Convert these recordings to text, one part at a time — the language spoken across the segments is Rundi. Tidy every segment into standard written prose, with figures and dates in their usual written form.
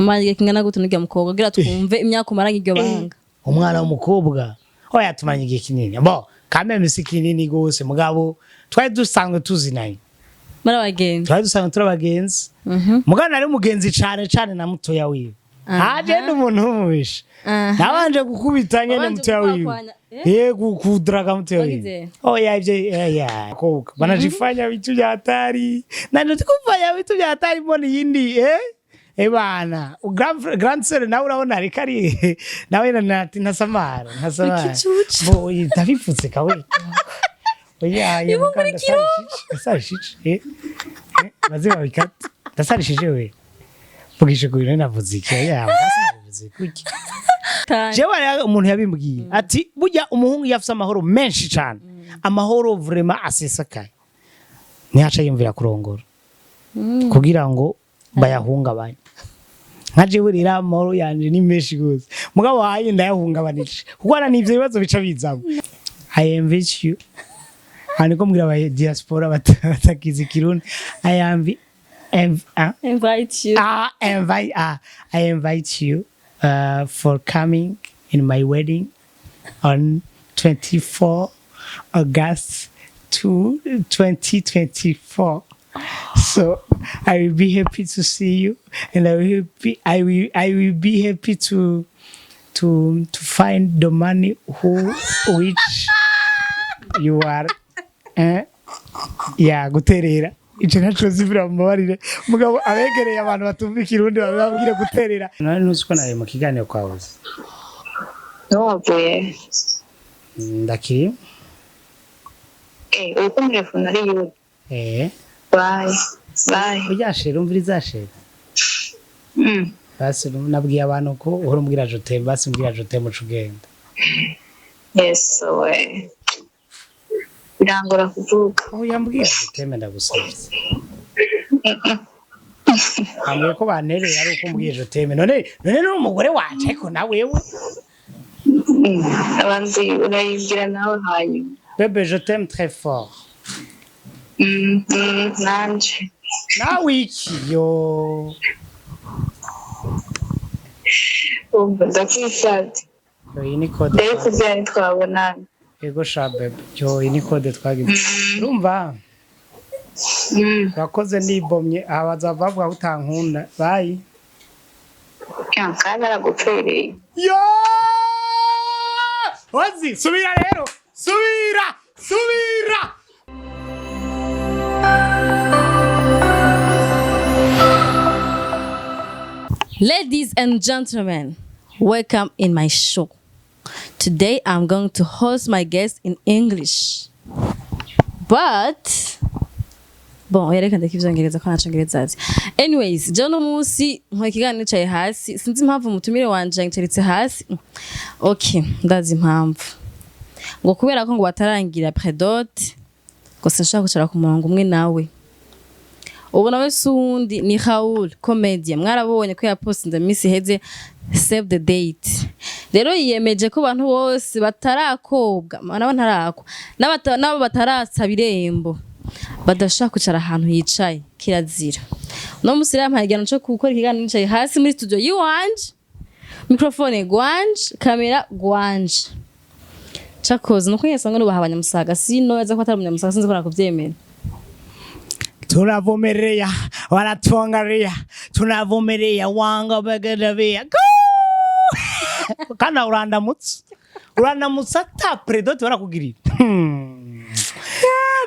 Umaranye igihe kingana gute n'urya mukobwa kugira twumve imyaka umaranye iryo banga? Umwana w'umukobwa, oya, tumaranye igihe kinini. Bon, quand même si kinini gose, mugabo twari dusanzwe tuzinanye. Muri abagenzi? Twari dusanzwe turi abagenzi, mugabo nari umugenzi cane cane na mutoya wiwe. Aje ndi umuntu w'umubisha. Nabanje gukubita nyene Wabanje mutoya wiwe. gukwakwanya, eh? Yego, kudraga mutoya wiwe. Wagize? Oya, ivyo ya kobwa banajifanya vitu vya hatari na ndio kufanya vitu vya hatari, mbona yindi bana grand sœur nawe urabona ariko ari nawe na ntasamara ntasamara. Ikicucu. Bo ndabipfutse kawe, oya ya ndasarishije, baze babikate, ndasarishije. We vugisha ku bintu navuze iki? Oya, navuze kuki? Tanye. Jewe hariho umuntu yabimbwiye ati burya umuhungu iyo afise amahoro menshi cane, amahoro vraiment asesekaye, ntihaca yiyumvira kurongora kugira ngo bayahungabanye. Nka jewe rero amahoro yanje ni menshi gose, mugabo waye ndayahungabanije kuko hana n'ivyo bibazo bica bizamo. I invite you, aha niko mbwira aba diaspora batakizi Kirundi. I am ah, Invite you. I invite I invite you for coming in my wedding on 24 August to 2024. So I will be happy to see you, and I will be happy to find the money who which you are ya guterera. Ico naco zivira, mubabarire, mugabo abegereye abantu batumva Ikirundi bababwire guterera. None ntuzi ko nari mu kiganiro kwawe? Ntiwavuye? Ndakiri. Eh, uriko telefone ari yuwe? Eh. Bye. Bye. Burya chérie, umviriza chérie. Basi nabwiye abantu ko uhora umbwira je t'aime, basi mbwira je t'aime uca ugenda. Yes, we. Birangora kuvuga. Oya, mbwira je t'aime, ndagusavye. Ambwiye ko bantereye ari uko umbwiye je t'aime. None ni umugore wanje, ariko na wewe. Abanzi urayibwira nawe hanyuma. Bébé, je t'aime très fort. Nanje. Nawe iki yo? Umva, ndakwisavye. Yo, iyi ni code. Ndari kuvyara ntitwabonana. Ego sha bébé, yo, iyi ni code twagize, urumva? Urakoze, ndibomye aha bazava bavuga ko utankunda. Bye. Ya, kandi aragupfereye. Yo, ozi subira rero, subira, subira. Ladies and gentlemen, welcome in my show. Today I'm going to host my guest in English. But bon, yereka ndeka ivyongereza ko ntacongereza azi. Anyways, je no munsi nkora ikiganiro nicaye hasi, sinzi impamvu umutumire wanje yanyicaritse hasi. Okay, ndazi impamvu. Ngo kubera ko ngo batarangira prédot, ngo sinshaka kwicara ku murongo umwe nawe. Ubu nawe si uwundi, ni Raoul Comedian. Mwarabonye ko yapostinze iminsi iheze save the date. Rero yiyemeje ko abantu bose batarakobwa nabo ntarakwa n'abo batarasaba irembo badashaka kwicara ahantu yicaye, kirazira. Uno musi rero yampaye igihano co gukora ikiganiro nicaye hasi muri studio yiwanje, microphone gwanje, kamera gwanje. Cakoze nuko nyene sanga nubaha abanyamusaga, sino yaza ko atari umunyamusaga sinzi ko nakuvyemera. Tunavumilia, wanatuangalia, tunavumilia, wanga bagadabiya kana urandamutsa, urandamutsa ata prédot barakugirira.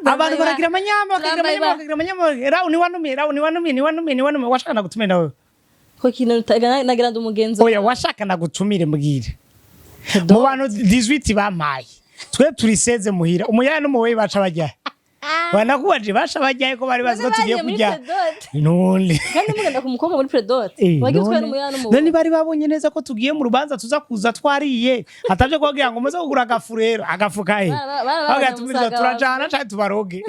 Abantu baragira amanyama, bakagira amanyama, bakagira amanyama. Rawu, niwanumiye, rawu, niwanumiye, niwanumiye, niwanumiye. Washaka nagutumire nawe? Ko kintu nagira ndi umugenzi. Oya, washaka nagutumire, mbwire. Mu bantu 18 bampaye, twe turi seze muhira, umuyaya n'umuweyi baca bajyahe? Banakubaje, baca bajyahe ko bari bazi ko tugiye Bagiye muri kujya? prédot. None Kandi mugenda ku mukobwa muri prédot, wagiye utwaye n'umuyaya none n'umuweyi. Bari babonye neza ko tugiye mu rubanza, tuza kuza twariye, hataje kubabwira ngo muze kugura agafu. Rero agafu kahe? Bara- Bagatumiriza Abanyamusaga. Turajana canke tubaroge.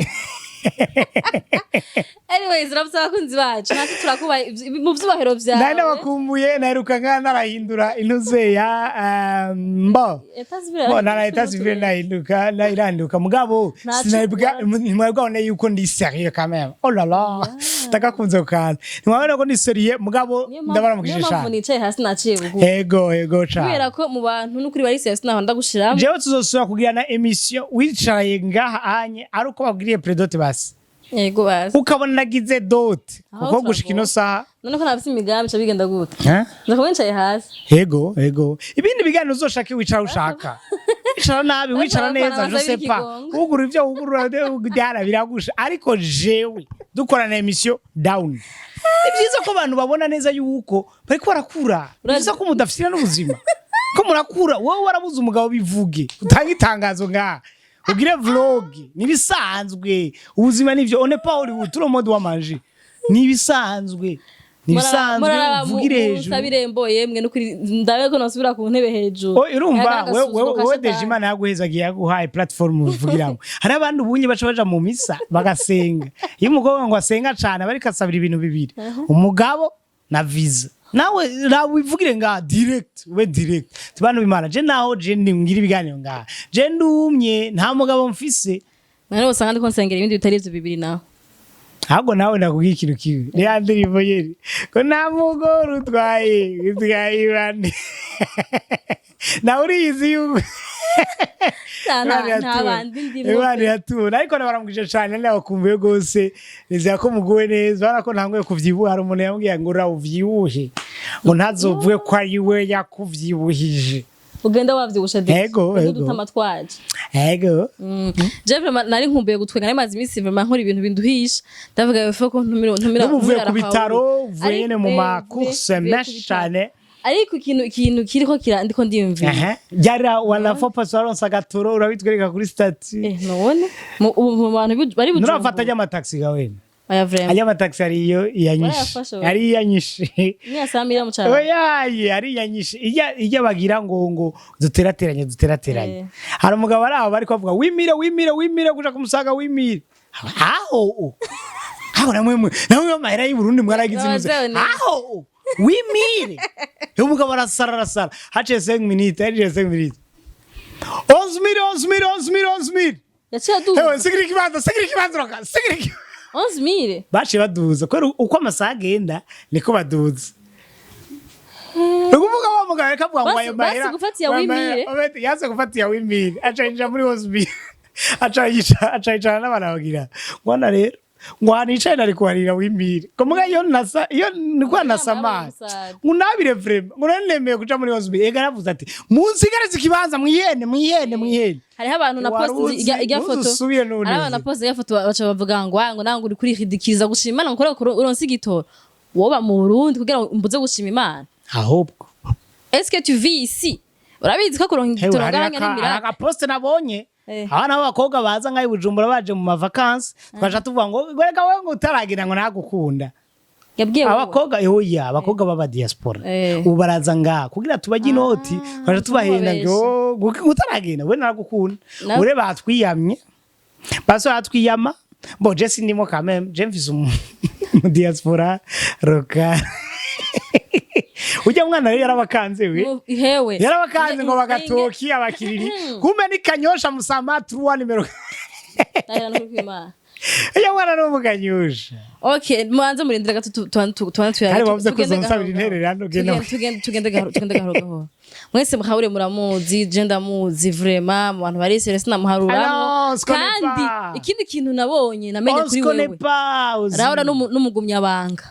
Anyways, urabutse abakunzi bacu, natwe turakubaha mu vyubahiro vyawe. Nari nabakumbuye, naheruka nka narahindura intuzeya mbo État civil. Bo nara état civil nahinduka, nayiranduka, mugabo Ntaco sinabwa ntimwabwabone yuko ndi sérieux quand même. Oh là là, ndagakunze kandi ntimwabona ko ndi sérieux, mugabo Niyo mpamvu ndabaramukije niyo mpamvu cyane. nicaye hasi, naciye bugufi. Ego cyane. Kubera ko mu bantu n'ukuri bari sérieux naho ndagushiramo. Jewe tuzosubira kugirana émission wicaye ngaha anye ari uko babwiriye pré-dot basi. Yego basi. Ukabona nagize dot Aho kuko gushika ino turagowe. saha. None ko nafise imigambi, ca bigenda gute? Eh? Nza nicaye hasi. Ego, ibindi biganiro uzoshake wicara, ushaka wicara nabi, wicara neza, je sais pas, ugura ivyo ugura byara biragusha, ariko jewe dukorana émission down, ni byiza ko abantu babona neza yuko bariko barakura. Ni byiza ko mudafitira n'ubuzima ko murakura. Wowe warabuze umugabo, bivuge, utange itangazo ngaha, ugire vlog, nibisanzwe, ubuzima nivyo. On est pas Hollywood, tout le monde wa manger, nibisanzwe, nibisanzwe, uvugire hejuru. Musabirembo yemwe, nukuri ndabe ko nosubira ku ntebe hejuru. Oh, urumva Aka wewe agasuzuguro ka wewe shetani. Déjà Imana yaguhezagiye, yaguhaye platform uvugiramo. Hari abandi ubunye baca baja mu misa bagasenga. Iyo umukobwa ngo asenga cane, aba ariko asabira ibintu bibiri: umugabo na visa. Nawe nawe wivugire nga direct, ube direct tubana b'Imana. Je naho je ngira ibiganiro ngaha, je ndumye, nta mugabo mfise. None usanga ndiko nsengera ibindi bitari ivyo bibiri naho. Ahubwo nawe nakubwiye ikintu kibi, niya ndirimbo nyene ko nta mugore utwaye utwaye ibane, nawe uriyizi yuko Nta nta bandi ndimo. Imana iratura, ariko nabaramukije cane, nabakumbuye rwose. Nizera ko muguwe neza. Urabona ko ntanguye kuvyibuha. Hari umuntu yambwiye ngo uravyibuhe, ngo ntazovuge ko ari we yakuvyibuhije. Ugenda wavyibushe de. Ego, ego. Udutama twaje. Ego. Je vraiment nari nkumbuye gutwenga, nari maze iminsi vraiment nkora ibintu binduhisha, ndavuga faut ko ntumira. N'ubu uvuye ntumira ku bitaro, Raoul. uvuye nyene mu ma courses mvuye ku menshi bitaro. cane. Ariko ikintu kiriko kira ndiko ndiyumvira. Ehe, ryari wala fo paso waronse agatoro, urabitwereka kuri statut. None ubu mu bantu bari Bujumbura. Nturafata ry'amataxi gawe? Oya, vraiment. Ajya amataxi ariyo iyanyishe. Warayafashe wewe? Ari iyanyishe. Ni samira mu cyaro. Oyaye, ari iyanyishe, ijya bagira ngo duterateranye, duterateranye. Hari umugabo ari aho, bari kuvuga wimire, wimire, wimire, kuja kumusaga wimire aho aho. Namwe amahera y'u Burundi mwaragize imuze. Abazewe ni- Aho wimire, uyu mugabo arasara, arasara, haciye 5 minutes, haciye 5 minutes, 11 mille, 11 mille, 11 mille, 11 mille. Yaciye aduza. Hewe, sigira ikibanza, sigira ikibanza, roka sigira ikibanza. 11 000. Baciye baduza kubera uko amasaha agenda niko baduza. Ni ukuvuga wa mugabo reka avuga ngo ayo Basi mahera gufata iya ayo mahera- wimire. Yanse gufata iya wimire, aca yinjira muri hospital, aca yicara n'abantu, bagira ngo hano rero ngo ahantu yicaye nari kuharira wimire, ngo muga iyo nasa iyo niko nasamara ngo nabire vraiment, ngo nari nemeye kuja muri hospital. Ega yaravuze ati munsigarize ikibanza, mwihene, mwihene, mwihene. Hariho abantu na Wari post ijya uzi foto. usubiye none Hariho abantu na uzi. post ijya foto baca bavuga ngo ah, ngo nango uri kurihidikiriza gushima Imana ngo ukore uronse igitoro woba mu Burundi kugira ngo mbuze gushima Imana. Ahubwo Est-ce que tu vis ici? Urabizi ko kuronka Hewe, igitoro hari ngahanya hari n'imiraka. agaposte nabonye. Abana b'abakobwa baza nk'aho i Bujumbura baje mu mavakansi, twaca tuvuga ngo reka wowe ngo utaragira ngo nagukunda. Yabwiye wowe? Abakobwa, oya, abakobwa b'aba diaspora ubu baraza ngaha kugira tubajye inoti, twaca tubahenda ngo utaragenda we naragukunda. Ure batwiyamye, baso batwiyama. Bo je sindimo quand même, je mfise mu diaspora roka. Ujya mwana rero yarabakanze we. Hewe. Yarabakanze ngo bagatoki abakiriri, kumbe ni Kanyosha musama 3 nimero. Ndahera no kwimana. Ujya mwana ni umukanyosha. Okay, mubanze murindire gato, tubanze Hari bavuze ko tugende uzonsabira gahoro intererano, gahoro. genda. Tugende gahoro, tugende gahoro gahoro. Mwese muhabure muramuzi, je ndamuzi vraiment, mu bantu bari sérieux sinamuharuramwo. Alors, on se connaît Kandi pas. ikindi kintu nabonye namenye On se kuri connaît wewe. pas aussi. Rahora n'umugumyabanga.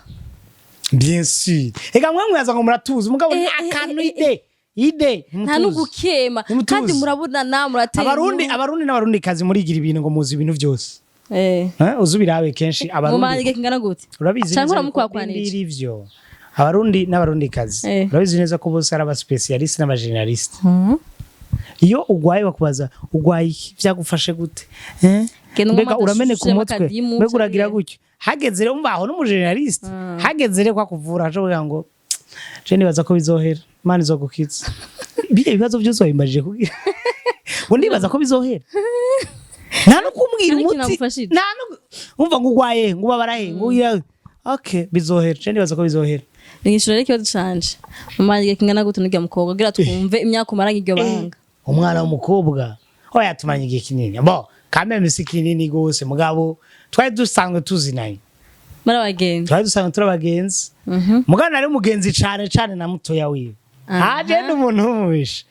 Bien sûr. Ega mwe mwaza ngo muratuzi, mugabo akantu ide ide Nta ntimutuzi. n'ugukema. Ntimutuzi. Kandi murabonana, muratera Abarundi, inkuru. abarundi n'abarundi kazi murigira ibintu ngo muzi ibintu byose. Eh, uzi ubirabe kenshi abarundi. Mumara kingana gute? Urabizi Canke neza yuko uramukwakwanije? ndindira ivyo abarundi n'abarundi kazi. Urabizi neza ko bose ari abaspécialiste n'abagénéraliste. Iyo ugwaye bakubaza ugwaye iki, vyagufashe gute, eh? Genda Mbega unywe urameneka amata umutwe, akadimu, mbega uragira canke- gutyo. Hageze rero, umva aho n'umugénéraliste, hageze rero kwakuvura aje kugira ngo je nibaza ko bizohera, Imana izogukiza. Biriya bibazo byose wabimbajije kugira ngo ndibaza ko bizohera. Nta no kumbwira Nta n'ikintu umuti. agufashije. Nta no umva ngo ugwaye, ngo ubabara he, ngo ugira okay, bizohera. Je ndibaza ko bizohera. Nishura rero ikibazo canje: mumaranye igihe kingana gute n'urya mukobwa, kugira twumve imyaka umaranye iryo banga? Umwana w'umukobwa, oya, tumaranye igihe kinini. Bon, quand si kinini gose, mugabo twari dusanzwe tuzinanye. Muri abagenzi? Twari dusanzwe turi abagenzi, mugabo nari umugenzi cane cane na mutoya wiwe. Aje ndi umuntu w'umubisha.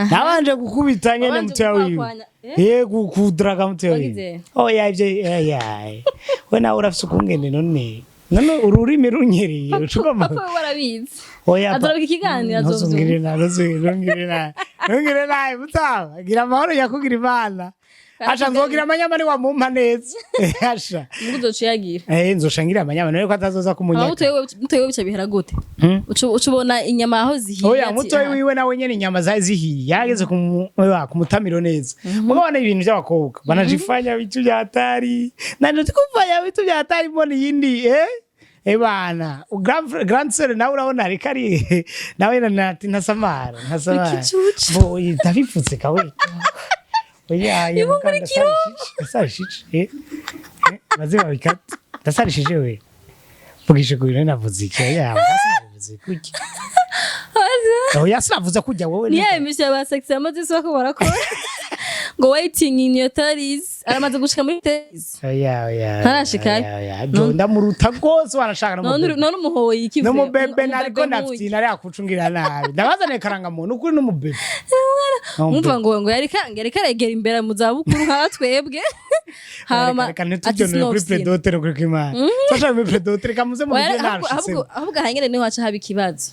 Nabanje gukubita nyene Wabanje mutoya wiwe. gukwakwanya, eh? Yego, kudraga mutoya wiwe. Wagize? Oya, ivyo oya, we nawe urafise ukungene. None ururimi runyereye ucugoma. Papa we warabizi? Oya. Azorabika ikiganiro, azovyumva. Ntuzungire nabi, ntuzungire nabi, ntungire nabi mutaba. Gira amahoro, yakugira Imana. Asha, nzogira amanyama niwamumpa neza, asha. Mugu uzoca uyagira. Eh, nzosha ngira amanyama none ko atazoza Aba kumunyaka. mutoyi we bica bihera gute? Hmm? Uca ubona inyama aho zihiye. Oya. Ati, Mutoyi ah, wiwe nawe nyene inyama zari zihiye, yarageze ku mutamiro neza. Mugabana ibintu by'abakobwa banajifanya vitu vya hatari, na ndio kufanya vitu vya hatari. Mbona iyindi, eh bana, grand sœur nawe urabona ariko ari nawe ntasamara, ntasamara. Ikicucu. Bo ndabipfutse kawe. Oya, ya ndasarishije, eh eh, baze babikate, ndasarishije. We vugishe ku bintu navuze iki? Oya, sinavuze kuki? Oya, sinavuze kujya wowe. Ni ya émission ya ba sexy yamaze isi bako barakora ngo waiting in your 30s, aramaze gushika muri 30s. Oya, oya. Ntarashikayo. Oya, oya. Jo, ndamuruta rwose, wanashaka None n'umubebe. none umuhoye iki? N'umubebe nariko ndafite, nari yakucungira nabi. Ndabazaniye karangamuntu ukuri n'umubebe. Mwumva ngo yariko aregera imbere mu zabukuru nka twebwe, hama Reka ati ntitujyonere kuri sinofsina. pré-dot kuri kwimana. Twashaka muri pré-dot, reka muze mu Oya, byo ahubwo narushitsemo. ahubwo ahangene niho haca haba ikibazo,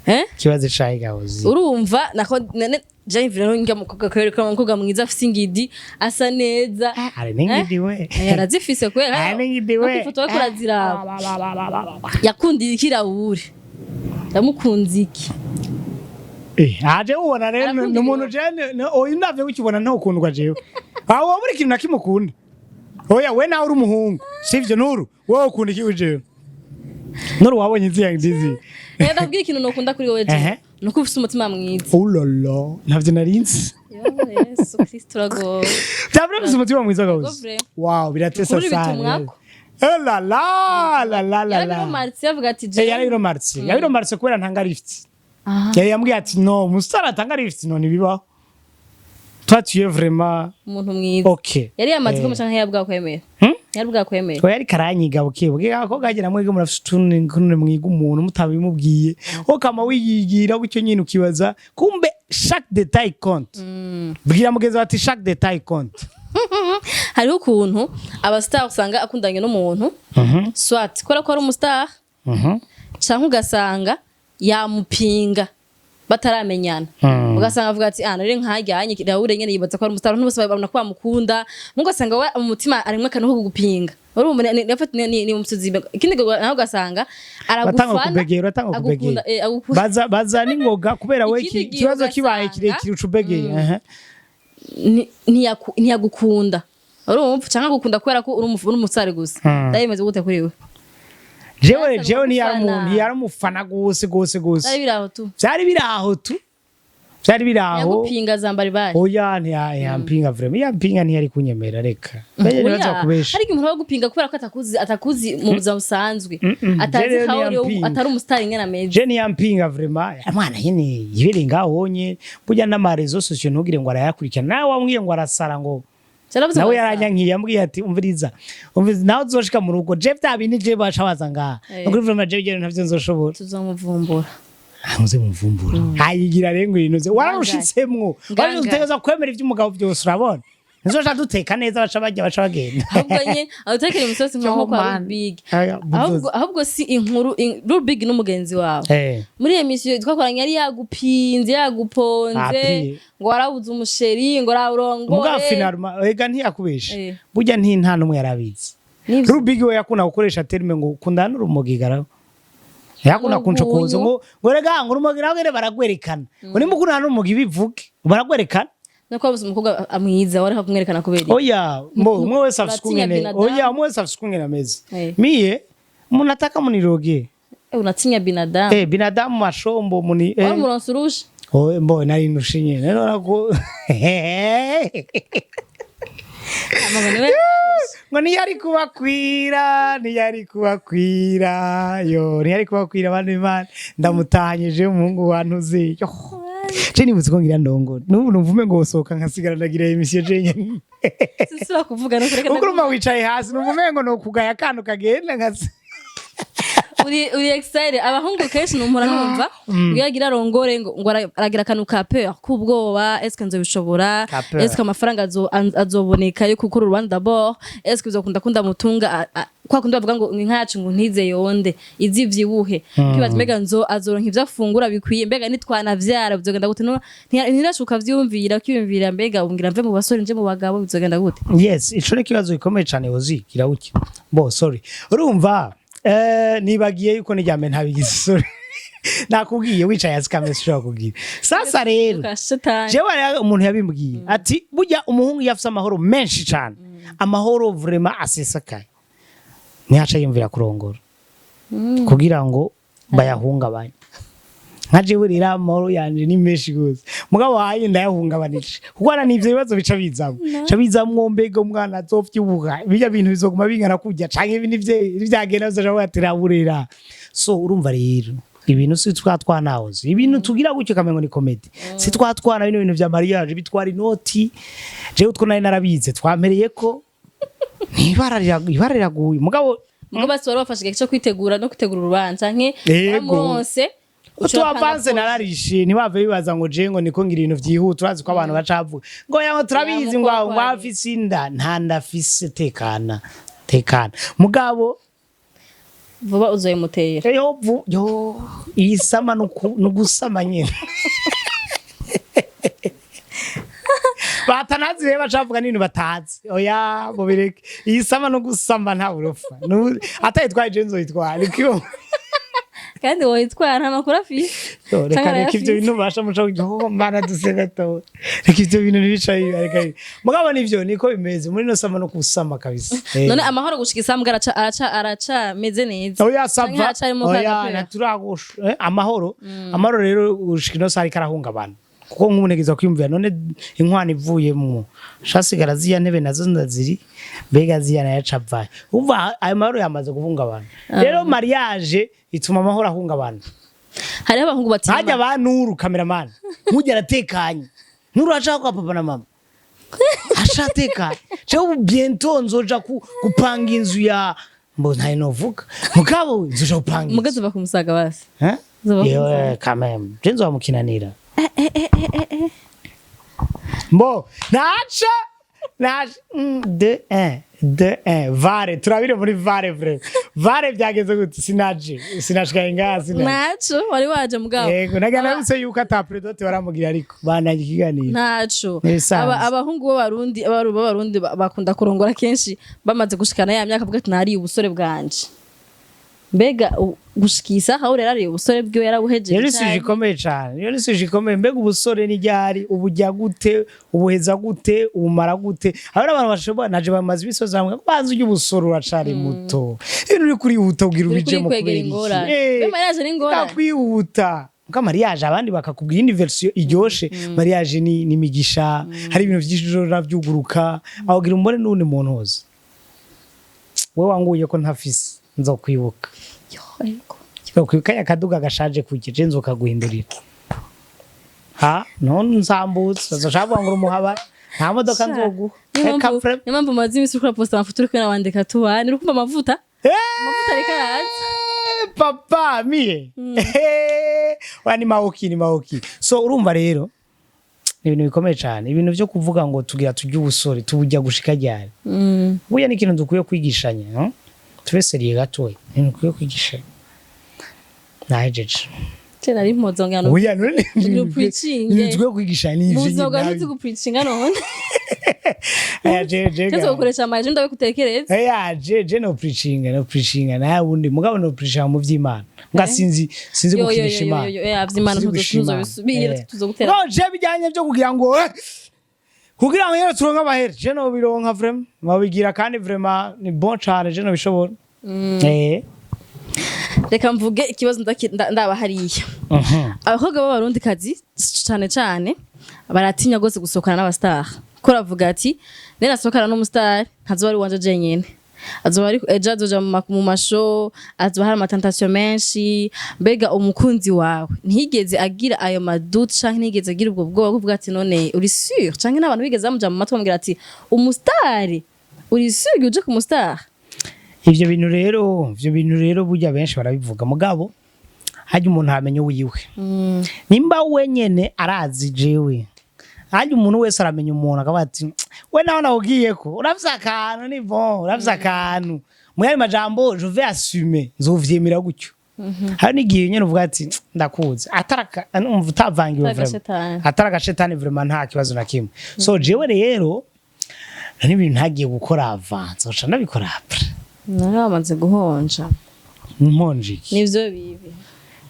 eh. Ikibazo cayi gahozi. Urumva nako nene Jennifer rero njya mukobwa kwereka umukobwa mwiza afise ingidi, asa neza. Ari n'ingidi we. Eh, arazifise kubera Ari n'ingidi we. no kwifoto bariko uraziraba. Yakundiye iki Raoul? Yamukunze iki? Eh, aje ubona rero Arakunda ni umuntu ibirori. je oyu ndavye ukibona ntukundwa jewe. Aho wowe buri kintu nakimukunda. Oya, we nawe uri umuhungu. Sivyo Nuru? Wowe ukunda iki jewe? Nuru, wabonye iziya nzizi. Rero ndakubwira ikintu nokunda kuri wowe je. Nuko ufise umutima mwiza. Oh la la, ntavyo narinzi. Yo, Yesu Kristo, uragowe. Byabura bifise umutima mwiza gawuzi. Vrai. Wow, biratesa Ukuri sana. bitumwako. Eh la la la la la la. Yarabiromaritse avuga ati Eh, je yarabiromaritse. Yarabiromaritse kubera ntanga lift. Ah, Yari yambwiye ati no, umusitari atanga lift no ntibibaho. Toi tu es vraiment umuntu mwiza. okay. Yari yamaze Eh. ko canke yabwakwemera? Hmm? Yari bwakwemera? Oya, ariko aranyiga buke buke. Ako kagira mwege murafise utuntu kuntu mwiga umuntu mutabimubwiye, ukama wiyigira gutyo nyine ukibaza kumbe chaque détail compte. Bwira mugenzi wawe ati chaque détail compte. Hariho ukuntu abastar usanga akundanye n'umuntu, soit kubera ko ari umustar, canke ugasanga yamupinga bataramenyana, ugasanga avuga ati ah, nari nkajyanye Raoul nyene yibaza ko ari umustar, abantu bose babona ko bamukunda, ugasanga we mu mutima arimwe akantu ko kugupinga. Urumva ni umusozi. Ikindi nawe ugasanga Batanga aragufana. kubegera, batanga Agukunda, kubegera. Agukunda. Baza baza n'ingoga kubera we Ikindi gihe ikibazo kibaye ugasanga- kirekire uca ubegeye. Aha. Ntiyagukunda, urumva, canke agukunda kubera ko uri umusare gusa. Ndabimeze gute kuri we? Jewe Yarasaba jewe ntiyari gufana. umuntu, ntiyari umufana gose gose gose. Byari biri aho tu. Byari biri aho tu, byari biri aho. Ntiyagupinga zambari bari? Oya, ntiyampinga vraiment. Yampinga ntiyari kunyemera, reka. Oya, Kubesha. hari igihe umuntu aba agupinga kubera ko atakuzi mu buzima busanzwe, atazi Jewe how uri, ntiyampinga. atari umusitari ingene ameze. Je niyampinga vraiment. Mwana nyene yibereye ngaho nye, burya n'ama réseaux sociaux ntugire ngo arayakurikirana. Nawe wambwiye ngo arasara ngo Caravuze nawe ngo arasara. yaranyankiye, yambwiye ati umviriza, umviriza, nawe uzoshika mu rugo je vya bindi je baca baza ngaha. Nukuri vraiment je bigere ntavyo nzoshobora. Tuzomuvumbura. Muze muvumbura, ayigira rero ngo inuze wararushitsemwo. Nganga. Wararutegeza kwemera ivy'umugabo byose, urabona ntizoja duteka neza, baca barya, baca bagenda. Ahubwo nye adutekere imisosi nko kwa Man. Rubig. Aya, buzoza. Ahubwo si inkuru Rubig n'umugenzi wawe. Muri iyo misiyo twakoranye yari yagupinze, yaguponze. Api. Ngo warabuze umusheri, ngo rawurongore. Mugabo finalement ega ntiyakubeshe. Burya nta n'umwe yarabizi. Nivyo. Rubigi we yakunda gukoresha terme ngo ukundana n'urumogi garaho, yakunda kuncokoza ngo rega ngo urumogi nawe nyene baragwerekana, ngo nimba ukundana n'urumogi bivuge baragwerekana. Nuko wabuze umukobwa amwiza wari kumwerekana kubera iki? Oya, mbo umwe wese afise Uratinya ukungene. binadamu. Oya, umwe wese afise ukungene ameze. Mie munataka muniroge. Unatinya binadamu. Eh, binadamu mashombo muni Wari umuronsi urusha. Oh, mbo nari nushe nyene none ko Mama niwe. Ngo ntiyari kubakwira, ntiyari kubakwira, yo ntiyari kubakwira. Abantu b'Imana, ndamutahanyije umuhungu wantuze. Yo, je nibutse ko ngira ndongora n'ubu numva ngo wosohoka nkasigara ndagira émission jenyine. Sinsubira kuvuga no kureka. Kuko urumva wicaye hasi, numva umengo ni ukugaya akantu kagenda nkasi. Uri excited. Abahungu kenshi numpora numva iyo agira arongore ngo aragira akantu ka peur, k'ubwoba: est-ce que nzobishobora? Ka peur. Est-ce que amafaranga azoboneka yo gukora urubanza d'abord? Est-ce que bizokunda kunda mutunga kwa kundi bavuga ngo inka yacu ngo ntize yonde izivyibuhe, kibaza mbega nzo azoronka ivyo afungura bikwiye, mbega nitwanavyara bizogenda gute? Ntirashuka vyumvira kwiyumvira mbega umbwira mve mu basore nje mu bagabo, bizogenda gute? Yes, ico ni ikibazo gikomeye cane. Wozi kirawuki bo, sorry, urumva nibagiye yuko nijyame ntabigize, sorry. Nakubwiye wicaye hasi kamese ushobora kubwira. Sasa rero Ka shetani. Jewe rero umuntu yabimbwiye ati burya umuhungu iyo afise amahoro menshi cane, amahoro vraiment asesakaye, ntihaca yiyumvira kurongora kugira ngo bayahungabanye. Nka jewe rero amahoro yanje ni menshi gose, mugabo haye ndayahungabanije kuko hana n'ivyo bibazo bica bizamwo, bica bizamwo: mbega umwana azovyibuha, bijya bintu bizoguma bingana kurya canke ibi nivyagenda bizoja batiraburira. So urumva rero ibintu si twa twanahoze, ibintu tugira gutyo kamengo ni comédie, si twa twana. Bino bintu vya mariage bitwara inoti. Jewe utwo nari narabize twampereye ko ibara ibara riraguye, mugabo. Mugo basi wari wafashe igihe cyo kwitegura no kwitegura urubanza nke? Yego. Waramuronse? Utu avance nararishe, ntibave bibaza ngo je ngo niko ngira ibintu vyihuta. Urazi ko abantu bacavuga ngo yaho turabizi ngo aho ngo afise inda, nta ndafise. Tekana, tekana mugabo. Vuba uzoyimutera. Yo yo iyi sama nugusama nyene batanazi rero bacavuga n'ibintu batazi. Oya, mubireke, iyi sama no gusama nta burofa. Atayitwaye je nzoyitwara niko. Kandi woyitwara nta makuru afise. Yo, reka Canke reka ivyo arayafise. bintu basha muca oh mana duse gato, reka ivyo bintu ntibicaye, reka mugabo nivyo niko bimeze muri no sama no kusama kabisa. None amahoro gushika isambwa araca meze neza? Oya, Canke ça va. haracarimo Oya, kagapera? naturagusha amahoro. Amahoro rero gushika ino saha ariko arahungabana, kuko nk'ubu kwiyumvira none inkwano ivuyemwo shasigara ziya ntebe nazo ndaziri, mbega ziya nayo acavaye. Umva, ayo mahoro yamaze guhungabana. Rero mariage ituma amahoro ahungabana. Hariho abahungu batinya. Hajya ba Nuru cameraman, nkujya aratekanye. Nuru ashaka kwa papa na mama ashatekanye. Jewe ubu bientôt nzoja gupanga inzu ya mbo ntayo novuga, mugabo nzoja gupanga inzu. Mugazi uva kumusaga basi. Hein? Nzoba Yewe quand même je nzoba mukinanira mbo naca naca. 2 1 2 1 vare turabire muri vare vrai vare byageze gute? Sinaje, sinashikaye ngaha, sinaje. Ntaco wari waje mugabo. Yego, naga nabise yuko ata prédote baramugira, ariko bananye ikiganiro. Ntaco. N'ibisanzwe. Abahungu b'abarundi b'abarundi bakunda kurongora kenshi bamaze gushikana ya myaka, avuga ati nariye ubusore bwanje. Mbega gushika iyi saha aho rero ariye ubusore bwiwe, yarabuhejeje? Iyo ni sujet Canke? ikomeye cane, iyo ni sujet ikomeye. Mbega ubusore ni ryari, ubujya gute, ubuheza gute, ubumara gute? Hari abantu bashobora naje bamaze imisozi hamwe banza ujya ubusore, uracari muto, ibintu uri kurihuta ubwira Uri ubijemo kurikwegera kubera iki? ingorane. Mbe mariage ni ingorane? Kwihuta muka mariage, abandi bakakubwira iyindi version iryoshe. Mariage ni imigisha, hari ibintu byinshi ushobora byuguruka aho gira umbone n'uwundi muntu wose. We wanguye ko ntafise, nzokwibuka. Yo, yego. Nzokwibuka ya kaduga gashaje kuki je nzokaguhindurira ha none nsambutse uzoshaka ngo umuhaba nta modoka nzoguha. Niyo Reka niyo mpamvu umaze iminsi uriko uraposta amafoto uri kumwe n'abandi katuba, uri kumva amavuta, amavuta ariko araza. Papa mie. Wa ni maoki, ni maoki. So urumva rero ni ibintu bikomeye cyane, ibintu byo kuvuga ngo tugira tujye ubusore, tubujya gushika ryari? Burya ni ikintu dukwiye kwigishanya, no? Tube sérieux gatoya, ni ibintu dukwiye kwigishanya. Nahejeje. Je nari mpozongano. Oya, none ni Ugira ibintu preaching. ibintu dukwiye kwigishanya ni ivyo Muzoga nyine. ntuzi gupreachinga none. Aya, je Cyose gukoresha amaje ndabikutekereza. Aya, je no preaching, no preaching naye wundi mugabo no preaching mu vy'Imana nga sinzi Yo, yo, gukinisha yo, yo, Imana. yo, yo, vy'Imana Sinzi gushima Imana. ntuzobisubira, tuzogutera. No, je bijyanye byo kugira ngo kugira ngo nyene turonke amahera, je no bironka vraiment babigira kandi vraiment ni bon cane, je no bishobora. Reka mvuge ikibazo ndaba hariya. Abakobwa b'abarundi kazi cane cane baratinya gose gusohokana n'abastar. Ko uravuga ati ninasohokana n'umustar ntazoba ari wanje jenyene, azoba ari ejo azoja mu ma show, azoba hari ama tentation menshi. Mbega umukunzi wawe ntiyigeze agira ayo ma doutes canke ntiyigeze agira ubwo bwoba bwo kuvuga ati none uri sûr, canke n'abantu bigeze bamuja mu matwi bamubwira ati umustar, uri sûr uje ku mustar? Ivyo bintu rero burya benshi barabivuga, mugabo harya umuntu amenya uwiwe nimba we nyene arazi. Jewe harya umuntu wese aramenya umuntu, akavuga ati we nawe nawugiyeko urafise akantu, ni bon, urafise akantu. Mu yandi majambo, je vais assumer, nzovyemera gutyo. Hari n'igihe nyene uvuga ati ndakuzi, ataraka umva utavangiwe Atari vraiment. agashetani. Atari agashetani vraiment, nta kibazo na kimwe. So jewe rero n'ibintu ntagiye gukora avant, nzoca ndabikora après. None wamaze guhonja. Nkonje iki? Nivyo bibi.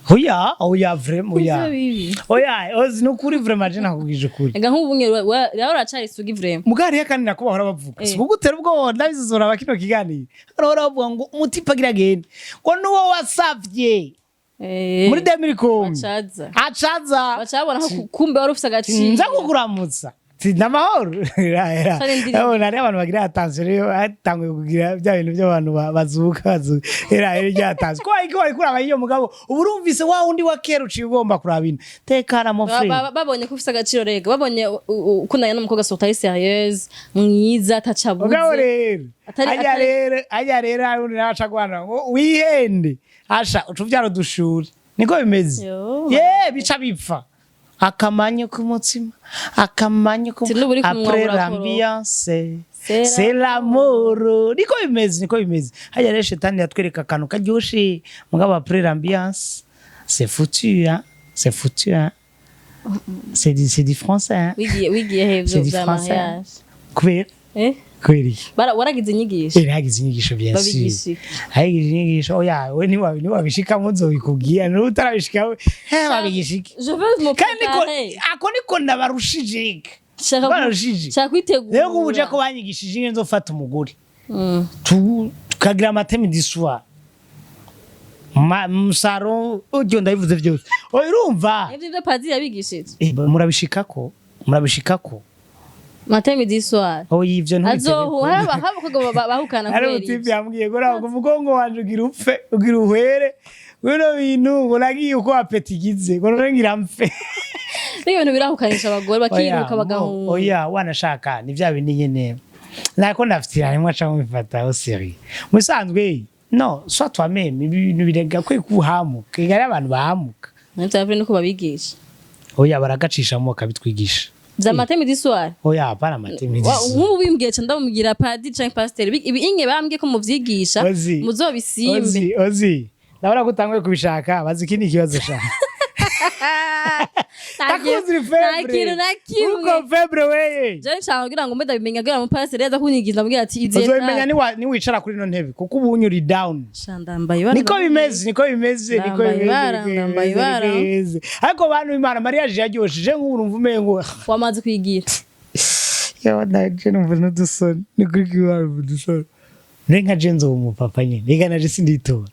Oya, oya, vraiment, oya. Nivyo bibi. Oya, ozi nukuri vraiment, je nakubwije ukuri. Ega nk'ubu nye rero uracari isugi vraiment. Mugari kandi nako bahora bavuga, si kugutera ubwoba, ndabizizora kino kiganiro, bahora bavuga ngo umutipe agira agende ngo nuwo wasavye muri 2010 Bacaza. Acaza. Bacabona ko kumbe wari ufise agaciro. Nza kukuramutsa. Ati n'amahoro. Hari indirimbo. Hariho abantu bagira attention rero, batanguye kugira bya bintu by'abantu bazuka bazuka era era rya attention ko ariko bari kuraba iyo mugabo ubu urumvise wa wundi wa kera uciye ugomba kuraba ino tekana mo frère. Babonye ko ufise agaciro rega, babonye ukundanye n'umukobwa utari sérieuse, mwiza, atacabuze. Mugabo rero ajya rero ajya rero hari undi nawe aca guhana ngo wihende asha uca uvyara udushuri, niko bimeze. Yo. Ye bica bipfa akamanyu k'umutsima, akamanyu Ati n'ubu uri kumwa après urakoroka. l'ambiance C'est c'est l'amour, niko bimeze, niko bimeze. Hajya rero shetani yatwereka akantu karyoshe, mugabo après l'ambiance c'est foutu, hein, c'est foutu, hein, c'est du français, hein. Wigiye hevyo C'est du vya français. mariage? Kubera Eh? kubera iki? Waragize inyigisho? Eh, nagize inyigisho, bien sûr. Babigisha iki? Hagize inyigisho, oya, we ntiwabishikamo nzobikubwira, niba utarabishikamo babigisha iki? Je veux me Kandi niko préparer. Ako niko ndabarushije reka. Shaka Barushije. shaka kwitegura. Rero nk'ubu uje ko banyigishije ingene nzofata umugore, tukagira matin midi soir musaro ujyo ndabivuze byose, oya, urumva. Ivyo byo padiri yabigishije? Murabishikako, murabishikako. Matin midi soir. Oya, ivyo Azohu ntubitebeko. hari abakobwa bahukana Hari kubera umutipe ivyo. yambwiye ngo ntabwo umugongo wanje ugira upfe, ugira uhwere bino bintu, ngo nagiye uko appétit igize, ngo none ngira mpfe. N'ibyo bintu birahukanisha abagore, bakiruka Oya, bagahunga. Oya, wanashaka ni bya bindi nyene nako ndafitira rimwe aca mubifata au sérieux musanzwe. No soit toi-même, ibintu birega kwe kuhamuka igari abantu bahamuka. Nivyo vyavure nuko babigisha. Oya, baragacishamo bakabitwigisha. Vya matin midi soir. Oya, hapana matin midi. Nk'ubu bimbwiye ca ndamubwira padiri canke pasiteri, ibi inye bambwiye ko muvyigisha, Ozi. muzobisimbe. Ozi, ozi, ndabona ko utanguye kubishaka, bazi ikindi kibazo sha. Ndakuzi uri Nta faible. kintu na kimwe. Uko faible weye. Jewe nshaka kugira ngo mbe ndabimenya kugira ngo umupasiteri aza kunyigisha, ndamubwira ati izi Uzobimenya niwicara kuri ino ntebe, kuko ubu unyuri down. Sha, ndambaye ibara. Niko bimeze, niko bimeze, niko Ndambaye bimeze, ibara, niko ndambaye bimeze, ibara. niko bimeze. Ariko bantu b'Imana, mariage yaryoshije nk'ubu numva umengo Wamaze kuyigira? Yawe, naje numva n'udusoni, ni kuri kibaru udusoni. Nari nka je nzoba umupapa nyene, reka naje sinditora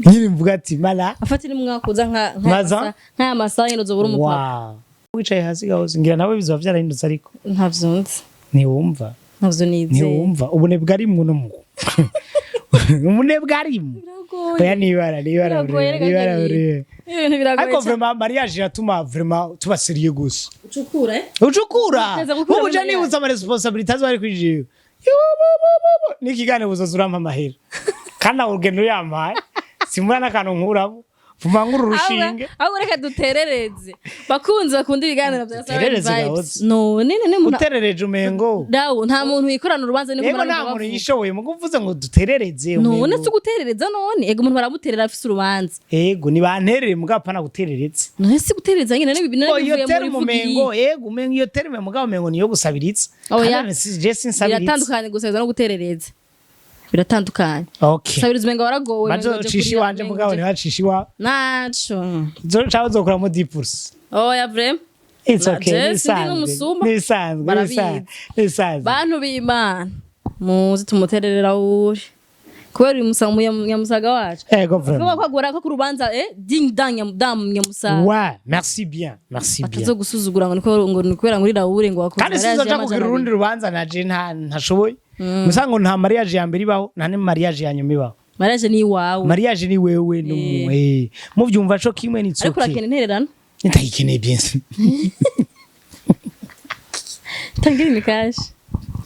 nyine mvuga ati mala. Afata ni mwaka uza nka Maza? nk'aya masaha nyine uzobura umupapa. Wow, wicaye hasi gahoze ngira nawe bizoba vyarahindutse, ariko Ntavyo nzi. ntiwumva. Ntavyo nizeye. Ntiwumva ubunebwe arimwo no mu ubunebwe arimwo. Biragoye. Oya, nibara nibara. Biragoye, reka nibara. nkabiri. Ibintu biragoye Ariko cyane. vraiment mariage iratuma vraiment tuba sérieux gusa. Ucukura, eh? Ucukura. Uteza gukura ubu muri je mariage. nibutse ama responsabilités bari kuri jewe n'ikiganiro, uzoza urampa amahera kandi aho urugendo yampaye simbura n'akantu nkuramo, vuma ngura urushinge. Ahubwo reka duterereze bakunzi bakunda ibiganiro bya Seven Duterereze Vibes. gahoze. None none umuntu Uterereje umengo dawo nta muntu yikorana urubanza, niko yego murabumva nta muntu bavuga. yishoboye mugo uvuze ngo duterereze None umengo. si uguterereza none? Ego, umuntu baramuterera afise urubanza. Ego, nibanterere mugabo apana gutereretse. None si guterereza nyine? None Oh, iyo bivuye muri terme umengo vugi. ego, umengo iyo terme mugabo umengo niyo gusabiritsa. Oya. Kandi je sinsabiriza. Biratandukanye, gusabiriza no guterereza biratandukanye. Okay. Gusabiriza umengo waragowe, umengo uje Bazocisha kurira, iwanje umengo mugabo ntibacisha iwawe. Naco. Cyangwa uzokuramo 10%. Oya, vraiment. It's Na okay. Jesse ndi Nisanzwe. n'umusuma. Nisanzwe. Barabizi. Nisanzwe. Bantu b'Imana, muzi tumutererera wuri. Kubera uyu nyamusaga wacu. Ego, kuba vraiment. kwagora ko ku rubanza, ding dang nyamudam nyamusaga. Ouais, merci bien, merci bien. Batazo gusuzugura ngo niko, ngo ni kubera muri Raoul ngo wakoze Kandi mariage sinzoja y'amajana kugira urundi 200. rubanza naje nta ntashoboye. Musa ngo nta mariage ya mbere ibaho, nta ni mariage ya nyuma ibaho. Mariage ni iwawe. Mariage ni wewe n'umu muvyumva co kimwe ni Ariko tsoke. urakeneye intererano. Ndayikeneye, bien sûr. Tangira imikashi.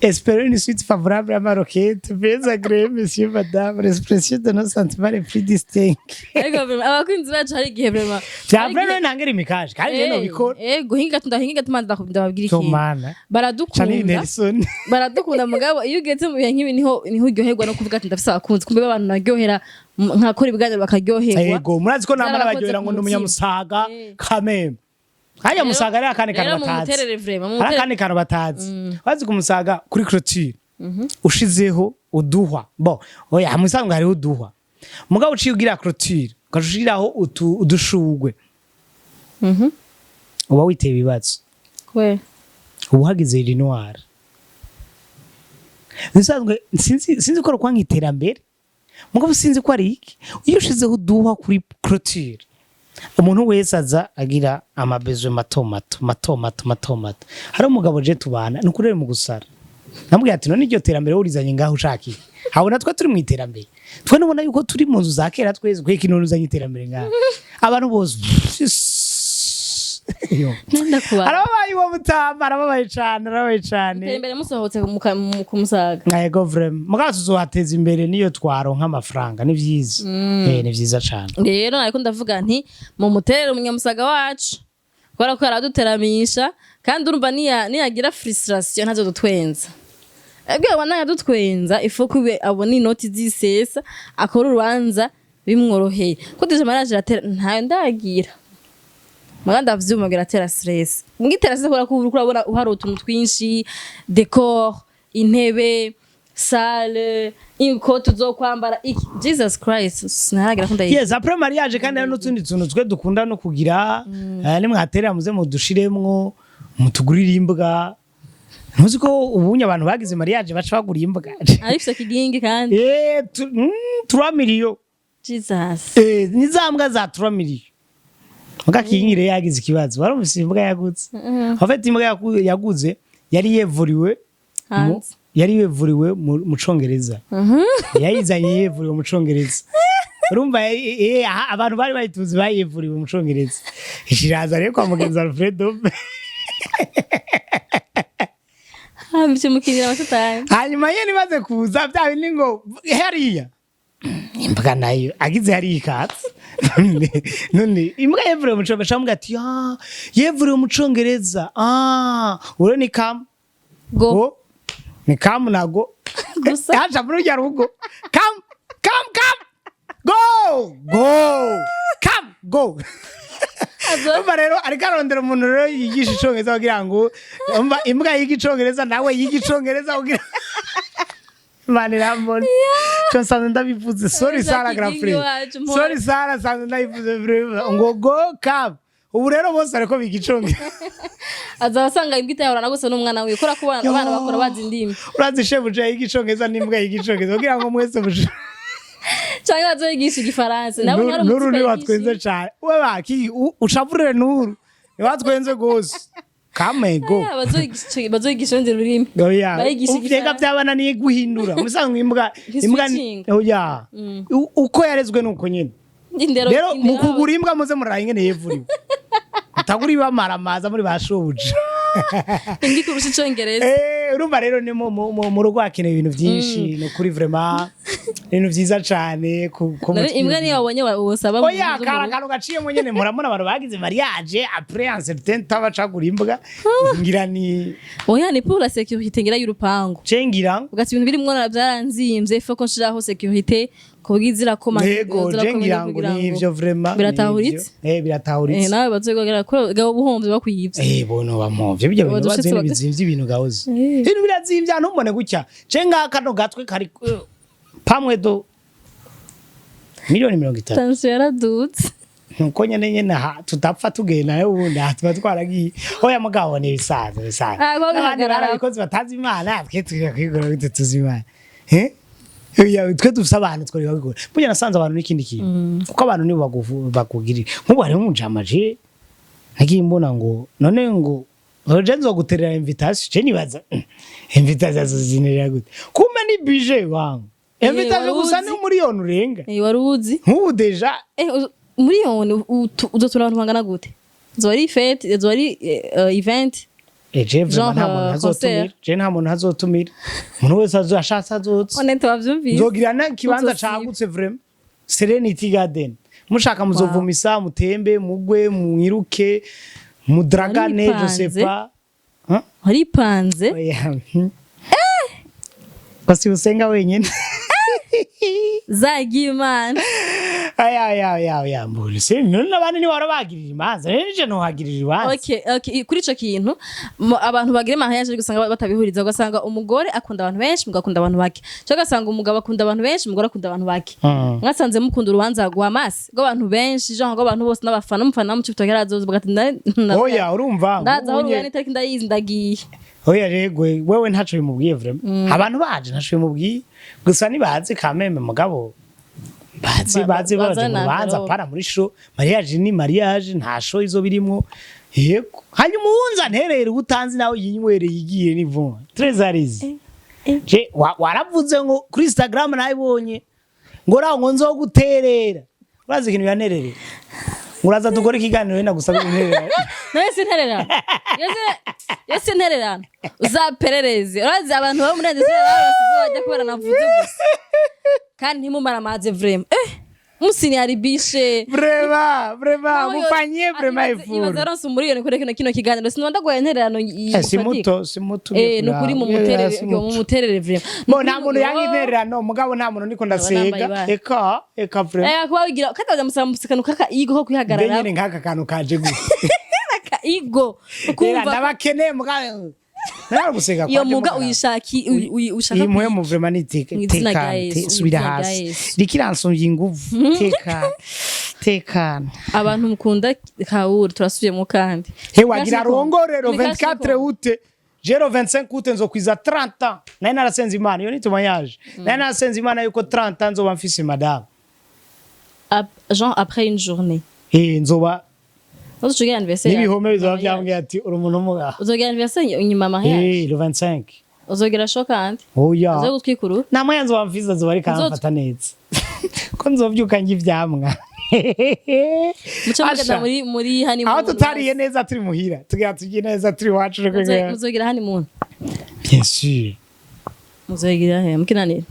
Espérons une suite favorable à ma requête. Veuillez agréer, monsieur, madame, l'expression de nos sentiments les plus distincts. Ariko vraiment, abakunzi bacu, hari igihe vraiment Vya hari vraiment ntangere imikaje kandi igihe- rero nobikora. Ego, hinga tunda, hinga tuma, ndababwira ikintu. Tomana. Chanel. Baradukunda. Nelson. Baradukunda, mugabo iyo ugeze mu bihe nk'ibi niho uryoherwa no kuvuga ati ndafise abakunzi, kumbe abantu naryohera, nkakora ibiganiro bakaryoherwa. Ego, murazi ko namara Byarabakoze baryohera ku ngo ndi mutima. umunyamusaga kameme. Kanya musaga ari akandi Rero kantu batazi. mumuterere vraiment, Hari mumuterere. akandi kantu batazi. Bazi ku musaga kuri clôture. Ushizeho uduhwa. Bo, oya, musanzwe hariho uduhwa. Mugabo uciye ugira clôture, ugaca utu udushugwe. Uba witeye ibibazo. Kubera? Uba uhagize rinwara. Bisanzwe sinzi ko rukwanga iterambere. Mugabo sinzi ko ari iki. Iyo ushizeho uduhwa kuri clôture, umuntu wese aza agira amabezwe mato mato mato mato mato mato. Hari umugabo je tubana, ni ukuri mu gusara. Namubwiye ati none iryo terambere urizanye ngaho ushaka iki? Habona twe turi mu iterambere. Twe nubona yuko turi mu nzu za kera twese, kweki none uzanye iterambere ngaho. Abantu bose. Yo. Ndakubaza. Arababaye uwo mutama, arababaye cane, arababaye cane. Iterambere musohotse ku musaga. Ego, vraiment. Mugabo tuzohateza imbere niyo twaronka amafaranga, ni vyiza. Ni vyiza cane. Rero nariko ndavuga nti mumuterere umunyamusaga wacu, kubera ko araduteramisha, kandi urumva niyagira frustration ntazodutwenza. Ebwe wana yadutwenza ifo kube abona inoti zisesa, akora urubanza bimworoheye, ko déjà mariage iratera, ntayo ndagira, muga ndavyumva ngo iratera stress, ngitera stress kubera ko uriko urabona uhari utuntu twinshi, décor, intebe, salle, ikoti uzokwambara iki. Jesus Christ, sinaragira ko ndayigira. Yes, après mariage kandi hari n'utundi tuntu twe dukunda no kugira, nimwaterera muze mudushiremwo, mutugurire imbwa. Ntuzi ko ubunye abantu bagize mariage baca bagura imbwa? Arifise kigingi kandi. 3 millions. Jesus. Ni za mbwa za 3 millions. Muga kinyire yagize ikibazo. Warumvise imbwa yagutse? En fait, imbwa yaguze yari yevuriwe Hanze. Yari yevuriwe mu Congereza. Yayizanye yevuriwe mu Congereza. Urumva, aha, abantu bari bayituzi bayevuriwe mu Congereza. Ishiraza rero kwa mugenzi Alfredo. Hambye mukinira amasatani. Hanyuma nyene imaze kuza, bya bindi ngo hariya imbwa nayo agize hariya ikatsi. None imbwa yevuriwe mu Congereza, bamubwira ati ah, yevuriwe mu Congereza, ah, uro ni come. Go. Go ni come na go. Gusa. Yaja muri rya rugo, come, come, come, go, go, come, go. Umva rero, ariko arondera umuntu rero yigisha Icongereza kugira ngo, umva, imbwa yiga Icongereza, nawe yiga Icongereza kugira. Imana irambona cyo nsanzwe ndabivuze. Sorry, Sara. Kigingi Grafre. wacu, Sorry, Sara, nsanzwe ndabivuze vraiment. Ngo go, come. Ubu rero bose ariko biga Icongereza. Azaba asanga imbwa itahorana gusa n'umwana wiwe, kubera ko abana bakora bazi indimi. Urazi shebuja yiga Icongereza n'imbwa yiga Icongereza kugira ngo mwese mushe. Canke bazoyigisha Igifaransa nawe ntari. Nuru Umutipe ni watwenze yigisha. cyane we baki ushavurire Nuru ni watwenze gose, come, go. Bazoyigisha urundi rurimi. Oya. Bayigisha Uvyega Igifaransa. byabananiye guhindura musanzwe imbwa imbwa Ntiswitchinga. Oya. Uko yarezwe nuko nyene. Indero. Rero mu Indero. kugura imbwa muze murara ingene yevuriwe, mutagura ibamara muri ba shobuja. Imbwa ikurusha Icongereza. Urumva rero ni mu rugo hakenewe ibintu byinshi, ni ukuri vraiment, ibintu vyiza cane ku None imbwa niyo wabonye wosaba mu Oya, nzu kara mu rugo. kantu gaciyemo nyene, muramuna abantu bagize mariage après un certain temps bacagura imbwa, ngira ni Oya, ni pour la sécurité ngira y'urupangu. Cengira. Ugati ibintu birimwo byaranzimvye, faut ko nshiraho sécurité kubwizira ko Yego, je ngira ngo nivyo vraiment. Biratahuritse? Nivyo. Biratahuritse. Nawe bazogera ko gabo buhomvye bakwiyivye. Bono bampovye bijya bintu Badushitse bazene bizimvye ibintu gahoze. Ibintu birazimvye ntumbone gutya. Je ngaka kano gatwe kari pamwe do miliyoni 30. Tension yaradutse. Nuko nyene aha tutapfa tugenda, nayo ubundi aha tuba twaragiye. Oya mugabo, ni ibisanzwe bisanzwe. Ah, ko N'abandi bihagarara. barabikoze batazi Imana, twe tugiye kwigura gute tuzi Imana? Eh? Oya, twe dufise abantu twari babikora. Burya nasanze abantu n'ikindi kintu, kuko abantu nibo bakugirira. Nk'ubu hariho umujama je nagiye mbona ngo none ngo je nzoguterera invitation. Je nibaza, invitation azozinerera gute? Kumbe ni budget wangu. Invitation Wari gusa uzi? ni umuriyoni urenga. Wari uzi? Nk'ubu déjà. Miliyoni uzotura abantu bangana gute? Zoba ari fête, zoba ari event? Je vraiment Genre, nta muntu azotumira. concert. Je nta muntu azotumira, umuntu wese ashatse azotsa. Honnête, wavyumvise? Nzogira n'ikibanza Uzosiba. cagutse vraiment, Serenity Garden. Mushaka muzovumisa, mutembe, mugwe, mwiruke, mudragane, je sais Waripanze. pas. Huh? Waripanze. Oya. Basi usenga wenyine. Zagiye Imana. Aya aya aya aya, mbona se none abandi ni warabagirira imanza, rero nije ntuhagirira imanza. Okay, kuri ico kintu abantu bagira mariage ariko usanga batabihuriza, ugasanga umugore akunda abantu benshi, umugabo akunda abantu bake, cyangwa ugasanga umugabo akunda abantu benshi, umugore akunda abantu bake. Mwasanze mukunda urubanza rwa masse, rw'abantu benshi, genre rw'abantu bose n'abafana, umufana w'umucipitoke arazoza bagati Oya, urumva ndaza aho ubunye- rugana, itariki ndayizi, ndagiye. Oya regwe, wewe ntaco bimubwiye vraiment. Abantu baje ntaco bimubwiye, gusa nibazi kameme, mugabo bazi bazi baje bazana mu rubanza envelope. Para muri show. Mariage ni mariage, nta show izo birimwo. Yego, hanyuma uwunza nterere utanzi nawe yinywereye igiye ni vuba très à l'aise. Je waravuze ngo kuri Instagram nayibonye ngo raho ngo nzoguterera. Urazi ikintu yanerereye? Uraza dukora ikiganiro wenda gusaba intererano. Nawe si intererano, yo si intererano, uzaperereze. Urazi abantu baba muri ndetse bajya kubera navuze gusa, kandi ntimumara amazi vraiment, musiniharibishe. Vraiment, vraiment, mufanyie vraiment ibaza effort. aronse umuriyoni kuri kino kiganiro, sinonda ndaguhaye intererano. Si muto, si muto. Ni ukuri mumuterere, mumuterere vraiment. Bo nta muntu yanga intererano, mugabo nta muntu niko nambaye ndasega. ibara. Eka, eka vraiment. Kuba wigira kandi bazamusaba musikano kaka ego ko kwihagarara. Nyene nk'aka kantu kaje gute? Kaka ego Era ukumva ndabakeneye, mugabo nawe gusega. Iyo muga uyishaki ushaka iyi muhe vraiment ni teka. Mu izina rya Tekana, Yesu, mu subira izina rya hasi. Yesu. Rikiransumvye inguvu. Tekana, tekana. Abantu mukunda kawuru, turasubiyemo kandi. He wagira rongorero Ni cash. 24 août, jero 25 août nzokwiza 30 ans. Nari narasenze Imana, iyo ni témoignage. Nari narasenze Imana yuko 30 ans nzoba mfise madame. Genre après une journée. Nzoba uzogira anniversaire n'ibihome bizoba mariage. byambwiye ati uri umuntu w'umugabo. Uzogira anniversaire inyuma ya mariage? Le 25. Uzogira show kandi? Oya. Uzogira gutwikurura? Nta mwanya nzoba mfise, azoba ariko aramfata neza ko nzovyuka ndya ivyamwa. Muce mugenda Asha, muri honeymoon. Aho tutariye neza turi muhira, tugira turye neza turi iwacu. Muzogira honeymoon? Bien sûr. Muzogira he mukinanira?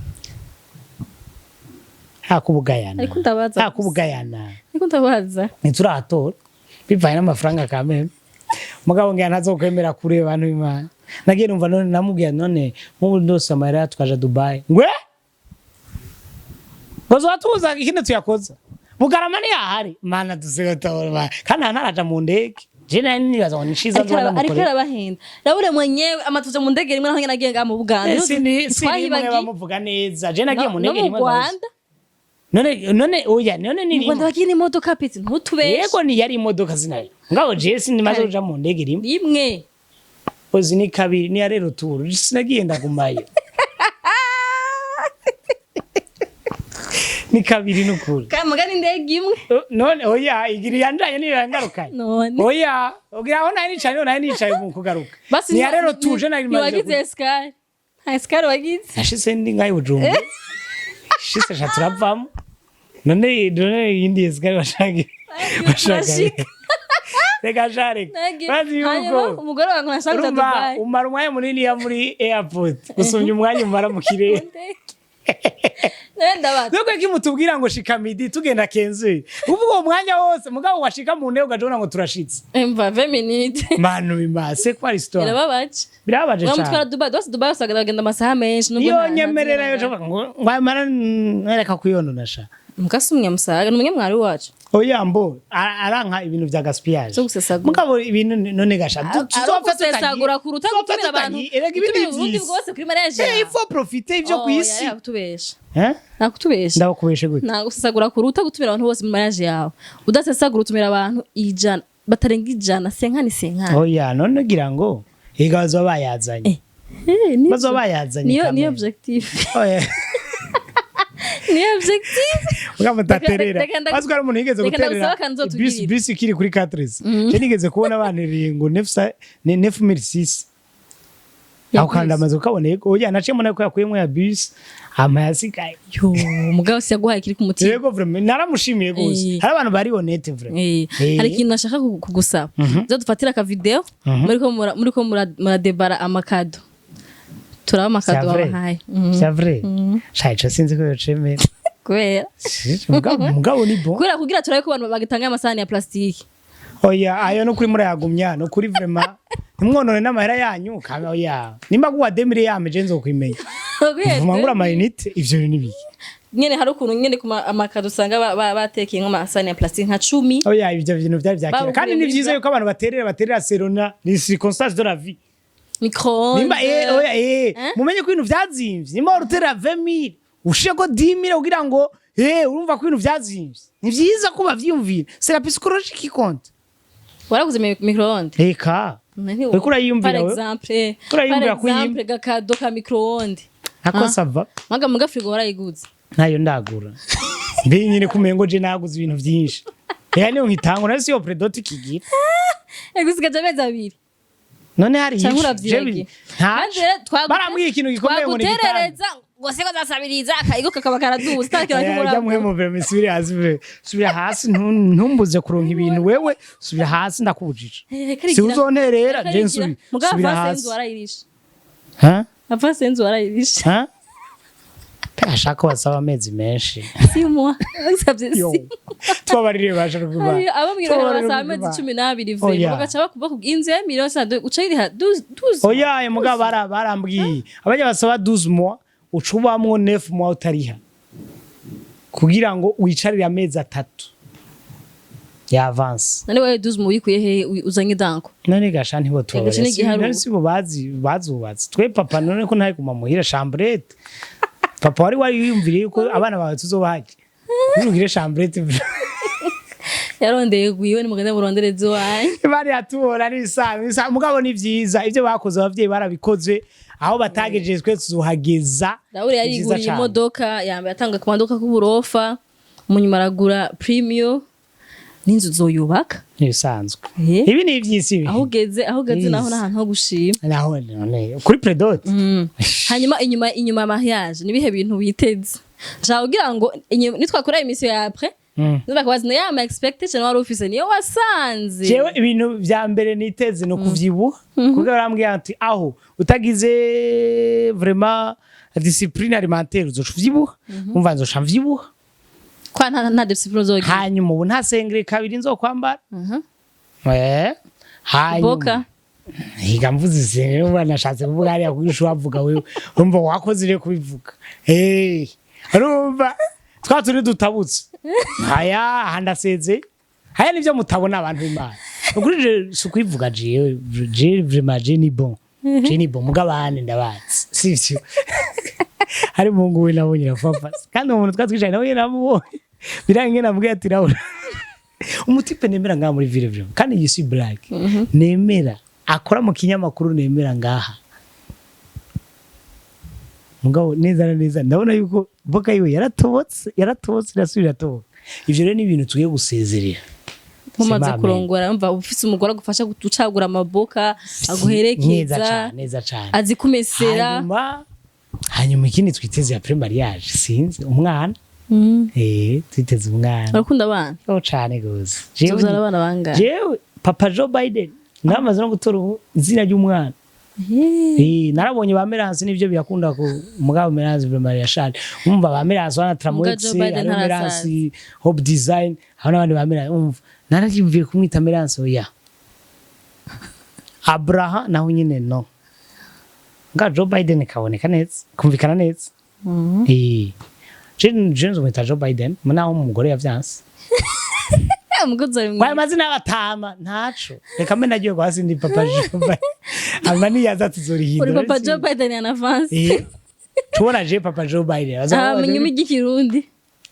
Hakubugayana. Ariko ndabaza. Hakubugayana. Ariko ndabaza. Ntiturahatora bivanye n'amafaranga kameme, mugabo ngira ntazokwemera kure. Bantu b'Imana, nagiye numva none namubwira none nk'ubu ndose amahera tukaja Dubai ngwe ngo zotuza ikindi tuyakoza Bugarama ntiyahari. Mana dusigatora kandi nta ntaraja mu ndege. Je nari nibaza ngo nishiza Ariko nzoba ariko ndamukorera. arabahenda rabure mwenyewe amatuza mu ndege rimwe naho nyene nagiye ngaha mu Buganda. Si rimwe. Twahibagiye. Bamuvuga neza, je nagiye mu No ndege mu rimwe gusa. Rwanda. None oya, none ni Mu Rwanda rimwe. bagiye n'imodoka piti, ntutubeshe. Yego, ni yari imodoka zinayo, ngabo je sindimaze Kare. kuja mu ndege rimwe. Rimwe. Ozi ni kabiri, ni rero turu sinagiye ndagumayo ni kabiri nukuri. Kandi mugani indege imwe. None oya, igira yanjanye niyo yangarukanye. None. Oya, ugira aho nari nicaye, niho nari nicaye mu kugaruka. Basi ni rero tuje nari maze ntiwagize escale? Nta escale wagize? Nashitse ndi ngayo Bujumbura, shitse sha turavamo. None iyindi escale bashaka Turashika. reka shareka. Nagiye- Bazi Hanyuma yuko umugore wangu nashaka kuja urumva Dubai. umara umwanya munini ya muri airport gusumbya umwanya umara mu kirere. Nawe ndabaza. Nuko iki mutubwira ngo shika midi tugenda kenzi, uvuga uwo mwanya wose, mugabo washika mu ntebe ugaca ngo turashitse. Emva 20 minutes. Manu bima c'est quoi l'histoire? Birababaje. Birababaje Uramutwara cyane. Dubai, dose Dubai usanga bagenda amasaha menshi nubwo Iyo nta nyemerera yo ngo amara nereka kuyonona sha. Mukasi umunyamusaga ni umunyamwari wacu. Oya mbo aranka ibintu vya gaspillage. Zo gusesagura. Mugabo ibintu none gasha Ari ugusesagura kuruta gutumira abantu, erega ibindi gutumira Uburundi vyisi. bwose kuri mariage. Eh, il faut profiter ivyo kwisi. Yakutubesha. Eh. Nakutubesha. Ndabakubeshe gute? Nta gusesagura kuruta gutumira abantu bose mu mariage yawe. Udasesagura utumira abantu 100, batarenga 100, senkani senkani. Oya, none ugira ngo ega bazoba bayazanye. Eh, nivyo. Bazoba bayazanye Niyo kamere. niyo objectif. Oya. Ni objectif. Mugabo mutaterera. Bazi ko hari umuntu yigeze Reka guterera ndagusaba akantu uzotugirira. Bisi ikiri kuri 4. Je nigeze kubona bantereye ngo nefsa ne 9006. Aho kandi amaze kukabona, yego, oya, naciye mbona ko yakuyemo ya bisi ama yasigaye. Yo, mugabo si yaguhaye kiri ku mutima. Yego, vraiment naramushimiye gose. Hari abantu bari honnête vraiment. Hari ikintu nashaka kugusaba, uzadufatira aka video muriko muradebara ama cadeaux, turaba ama cadeaux C'est vrai. babahaye. C'est vrai. Sha, ico sinzi ko yocemera. Kubera? Mugabo ni bon. Kubera kugira turabe ko abantu bagatanga amasahani ya plastique. Oya, ayo no kuri murayagumya, no kuri vraiment ntimwonone n'amahera yanyu kame. Oya, nimba guwa 2000 yameje nzokwimenya. Vuma ngura ama unités, ivyo ni biki? Nyene hari ukuntu nyene ku ama cadeaux usanga batekeye nk'amasahani ya plastique nka 10. Oya, ivyo bintu vyari vya kera. Babuguriye Kandi ni muri vyiza yuko abantu baterera selon les circonstances de la vie. Micro-ondes. Nimba oya, mumenye ko ibintu vyazimvye. Nimba wari uterera 20000, ushireko 10000 kugira ngo urumva ko ibintu vyazimvye. Ni vyiza ko bavyiyumvira, c'est la psychologie qui compte. Waraguze micro-ondes? Eka. Uriko urayiyumvira Par wewe? exemple, Uriko urayiyumvira par kuyimba? exemple, ga cadeau ka micro-ondes. Ako Ah. ça va. Maga muga frigo warayiguze? Ntayo ndagura. Mbe nyine kumengo je naguze ibintu vyinshi. Reka niyo nkitangura, nari siyo pré-dot kigira. Gusigaje amezi 2. None hari Canke ico? uravyibagiye? Kandi rero Barambwiye ikintu gikomeye ngo ni igitanda. twaguterereza ngo siko zasabiriza, akayigo kakaba karaduze nta kintu Oya, ujya muhemo vraiment, subira hasi vraiment. Subira hasi, ntumbuze kuronka ibintu wewe, subira hasi ndakubujije. Si uzonterera je Mugabo subira avance hasi. y'inzu warayirishe? Ha? Avance y'inzu warayirishe? Ha? Pe, ashaka basaba amezi menshi. 6 mois usabye. Yo. 6. Tubabarire basha kuba. Abambwira ngo Tubabarire basaba amezi kuba. 12 Oya. vraiment, bagaca bakuba inzu ya miliyoni sana uca yiriha 12. Oya, ayo mugabo barambwiye. Abajya basaba 12 mois, uca ubamwo 9 mois utariha. Kugira ngo wicarire amezi 3 ya avance. None wewe 12 mois uyikuye he, uzanye danko? None gasha ntibo Ego, ni igiharuro. none sibo bazi bazubatse. Twe papa none ko ntari guma muhira chambrette. Papa wari wiyumviriye yuko abana bawe tuzobahaje. Ntugire chambrette. Yarondeye gwiwe, nimugende murondereze iwanyu. Bari atubona n'ibisanzwe. Mugabo ni vyiza ivyo bakoze, abavyeyi barabikoze, aho batagejeje twe tuzohageza. Raul Ni vyiza yariguriye cane. imodoka yambaye, atanga ku maduka k'uburofa, munyuma aragura premio n'inzu zoyubaka. N'ibisanzwe. Eh. Ibi ni ivy'isi ibi. Aho ugeze naho Yes. n'ahantu ho gushima. Naho none kuri pré-dot. Hanyuma inyuma ya mariage nibihe bintu witeze? Nshaka kugira ngo nitwakora émission ya après nzakabaza ya ma expectation wari ufise niyo wasanze. Jewe ibintu vya mbere niteze no kuvyibuha, kuko barambwiye ati aho utagize vraiment discipline alimentaire uzoca uvyibuha. Umva, nzoca mvyibuha. Kwa nta discipline uzogira. Hanyuma ubu nta sengere kabiri nzokwambara. Hanyuma Boka. Higa mvuze isengere, urumva nashatse kuvuga hariya kuko ushobora kuvuga wewe, urumva wakoze rero kubivuga. Urumva twa turi dutabutse haya aha ndaseze haya nivyo mutabona abantu b'Imana. Ukuri je si ukwivuga, jewe je vraiment je ni bon, je ni bon, mugabo abandi ndabazi sivyo. Hari umuhungu we nabonye rafafa, kandi uwo muntu twari twicaye nawe namubonye birangiye namubwiye ati Raul, umu type nemera ngaha muri ville vraiment, kandi you see black nemera akora mu kinyamakuru nemera ngaha, mugabo neza na neza ndabona yuko boka yiwe yaratobotse, yaratobotse, irasubira iratoboka. Ivyo rero ni ibintu tugiye gusezerera. Mumaze Simame. kurongora, umva ufise umugore agufasha gucagura amaboka, Neza aguherekeza, cane, neza cane. azi kumesera. Hanyuma ikindi twiteze ya pre-mariage, sinzi, umwana. Twiteze umwana. Urakunda abana? Yo, cane gose. Jewe Tuvyara abana bangahe? Jewe papa Joe Biden namaze no gutora ubu izina ry'umwana. Narabonye ba Meranse nivyo birakunda ku mugabo Meranse vraiment yashaje. Umva ba Meranse wana Tramox, Joe Biden hariho Meranse Hope Design, hariho n'abandi ba Meranse. Umva nararyumviye kumwita Meranse, oya. Abraha naho nyine no. Nga Joe Biden kaboneka neza, kumvikana neza. Je nzomwita Joe Biden, naho umugore yavyanse. Umugozi ari Kwa mwiza. amazina y'abatama ntaco. Reka mbe nagiye kwa sindi papa Joe Biden. Ama niyaza tuzorihindura. Uri papa Joe Biden en avance. Tubona je papa Joe Biden. Ah, nyuma iry'ikirundi?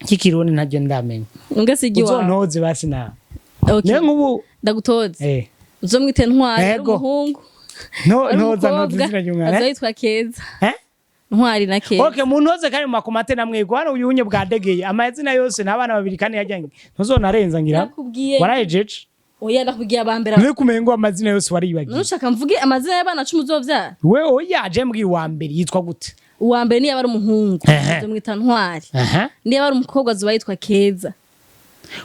Kikirundi ntaryo ndamenya. Ngasigi wawe. Uzontoze basi nawe. Okay. Niyo nk'ubu Ndagutoze. Uzomwite Ntwari ari Ego. umuhungu. No Ari ntoza umukobwa ntoza izina ry'umwana. azoyitwa Keza. Eh? Ntwari na Keza. Okay, muntoze kandi mu ma commentaires namwe hano uyunye bwadegeye amazina yose n'abana babiri kandi yajyanye ntuzonarenza ngira. Nakubwiye. Warahejeje. Oya, ndakubwiye abambere. None kumengo amazina yose waribagiye. Nushaka mvuge amazina y'abana 10 uzovyara? We, oya, je mbwira uwa mbere yitwa gute? Uwa mbere niyo ari umuhungu, nzomwita Ntwari. Niyo ari umukobwa, azoba yitwa Keza.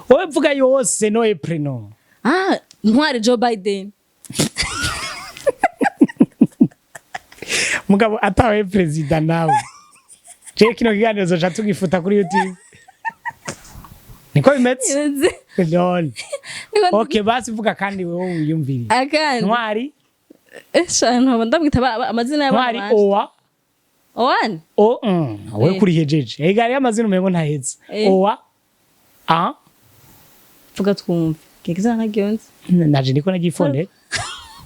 Wowe vuga yose, nom et prénom. Ah, Ntwari Joe Biden. Mugabo atawe perezida nawe, je kino kiganiro zoca tugifuta kuri YouTube, niko bimeze none. Okay, basi vuga kandi wewe wiyumviriye. Akandi. Ntwari. Eshanu ndamwita amazina y'abana Ntwari. banje. Owa. Owani. O wowe Eh. kuri hejeje ega hariyo amazina umengo ntaheze. Owa a. Vuga twumve kekeza ntaryonze. Naje ndiko nagifondera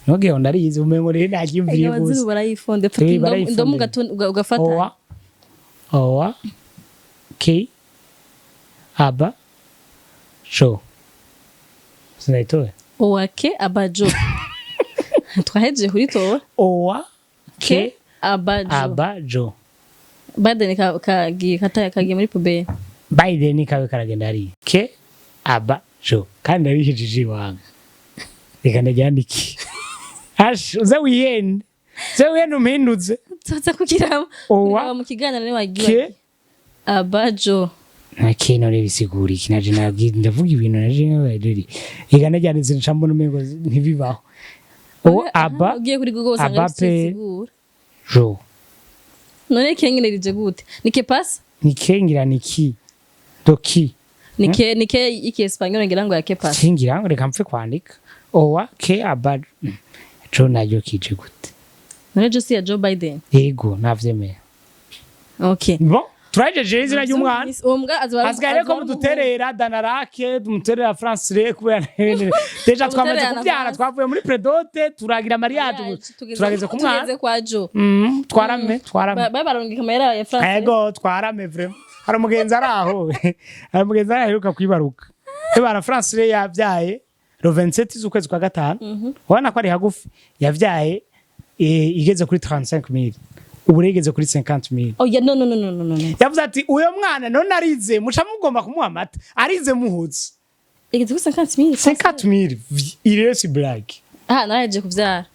ntugeho ndariyizi, umengo rero naryumviriye Amazina gose. barayifonde. Eh, barayifonde. Ndomu ugafata. Owa, owa, k, aba, jo, sinayitoye. Owake abajo, twahejeje kuri tora. Owa k. Abajo. Aba, jo. Biden kagiye kagiye muri poubelle. Biden kawe karagenda hariya k, aba, jo, kandi narihejeje iwanga, reka ndaryandike. Ash uze wihende, uze wihende umpinduze. Tuza kugira Owa. mu kiganiro ni K. wagiye abajo. Nta kintu rero bisigura iki, naje ndavuga ibintu naje nkabariri, reka ndaryanditse nca mbona umengo ntibibaho. O aba. Ugiye kuri Google usanga Aba bifite pe. isigura. Jo. None kengene rije gute? Ni que pasa? Ni kengira ni ki do ki. Ni ke, ni ke iki espagnol ngira ngo ya que pasa. Kingira ngo reka mpfe kwandika owa ke aba jo nayo kije gute? None jo si ya Joe Biden? Yego, navyemeye. Okay. Bon, turahejeje izina ry'umwana. Uwo mbwa azoba Hasigaye rero ko azoba muduterera Danarake, tumuterera France re, kubera déjà twamaze Tumuterera na kubyara. France. Twavuye muri pré-dot, turagira mariage, turageze ku mwana. Tugeze kwa Joe. Twarame, twarame. Barungika amahera ya France. Ego, twarame vraiment. Hari umugenzi ari aho, hari umugenzi ari aheruka kwibaruka ebara France re, yabyaye le 27 z'ukwezi kwa gatanu, ubona ko ari hagufi. Yavyaye igeze kuri 35000, ubu rero igeze kuri 50000. Oh yeah, no, no, no, no, no, no. Yavuze ati uyo mwana none arize, muca mugomba kumuha amata, arize muhuze. Igeze kuri 50,000? 50000 irero si blague. Ah, narahejeje kuvyara,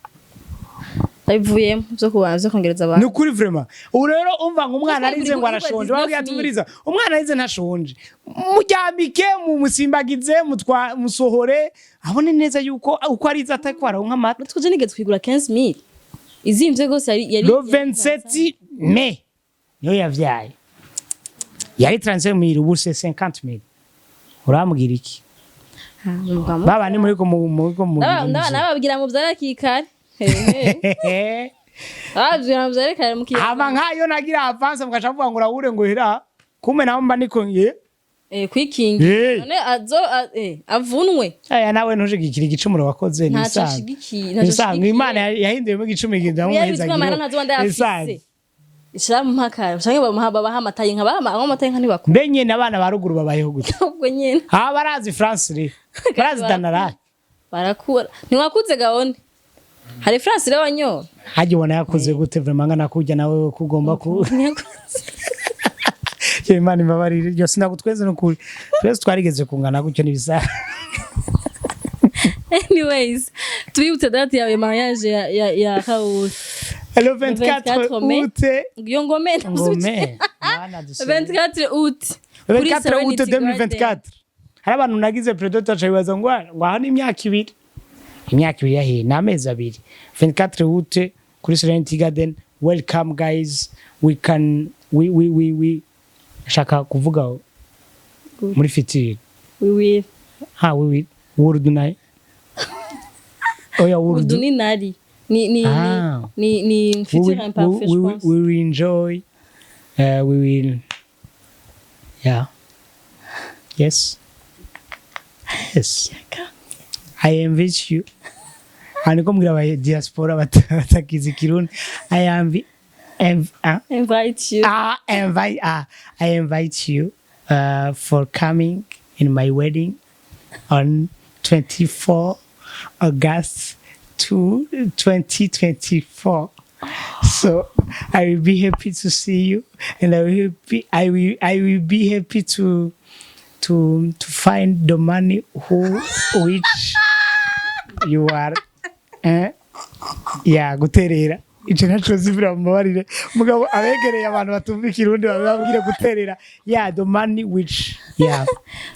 ndabivuyemo vyo kubanza vyo kongereza Ni abantu. ukuri vraiment. Ubu rero umva ngo umwana Kuko arize ngo arashonje, 19 babwiye ati umviriza, umwana arize ntashonje, muryamike, mumusimbagize, musohore abone neza yuko uko arize atariko aronka amata. Uretse ko je nigeze kuyigura 15,000 izimvye gose, yari Le 27 mai niyo yavyaye, yari 35000, ubu c'est 50000. Urambwira iki? Baba ni muri ko muri ko mu Nababwira mu vyara kikare. Babwira mu vyara kare mu kikare. Hama nkayo nagira avance, mugaca muvuga ngo urahure ngo hera kume naho mba niko ngiye. Kwikinga. Eh. None azo avunwe. Aya nawe ntushigikira igicumuro wakoze, ni Ntaco ibisanzwe. ashigikiye, Ni ntaco ibisanzwe. ashigikiye. Imana yahinduyemo igicumuro igenda Iyo mumuheza. bitwa amahera ntazo ndayafise. Ishira mu mpaka canke bamuha, babaha amata y'inka, baha amata y'inka ntibakura. Mbe nyene abana ba ruguru babayeho gute? Ubwo nyene. Aba barazi France re, barazi Danarake. Barakura. Ntiwakuze gabone hari France rero wanyoye. Hajya ubona yakuze gute vraiment ngana kurya nawe ko ugomba ku Yo, Imana imbabarire, iryo sinagutweze n'ukuri, twese twarigeze kungana gutyo n'ibisa. Anyways, tubibutse date yawe mariage ya Raoul. Le 24 24 mai. août. Iyo ngome. Ngome Mana dusenge. 24 août kuri 24 août Serenity Garden. 2024. Hari abantu nagize pré-dot baca bibaza ngo aha ni imyaka 2, imyaka 2 yahiye ni amezi 2. 24 août kuri Serenity Garden. Welcome guys, we can we shaka kuvuga muri future. We will. Ha, we will would nayo, oya, Udu would. ni nari ni Ah. ni We futur will, imparfait, we, je we, pense. we will enjoy, we will, yeah, yes, I invite you. Aniko mbwira aba diaspora batakizi Kirundi. I am Invite you. I invite I invite you for coming in my wedding on 24 August to 2024. So So I will be happy to see you, and I will be happy to find the money who which you are, eh? Yeah, guterera ico naco zivira, mubabarire, mugabo abegereye abantu batumva ikirundi bababwire guterera. Yeah, the money which, yeah.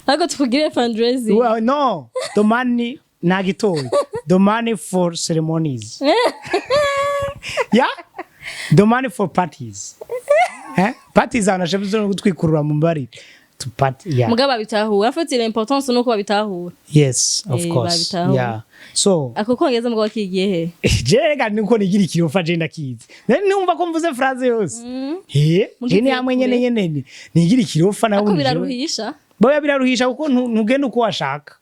Ariko tukugire fundraising. Well, no, the money nagitoye, the money for ceremonies, yeah, the money for parties, eh? Parties abantu bashoboye no gutwikurura mu mbarire to party, yeah. Mugabo babitahura, afite l'importance nuko babitahura. Yes, of course. Babitahura. Yeah, so Ako kongereza mugabo kigiye he? Je reka niko nigira ikirofa, je ndakizi. Nari numva ko mvuze phrase yose, eh, je ni hamwe nyene nyene nigira ikirofa nawe. Ako biraruhisha. Boya, biraruhisha kuko ntugenda uko washaka,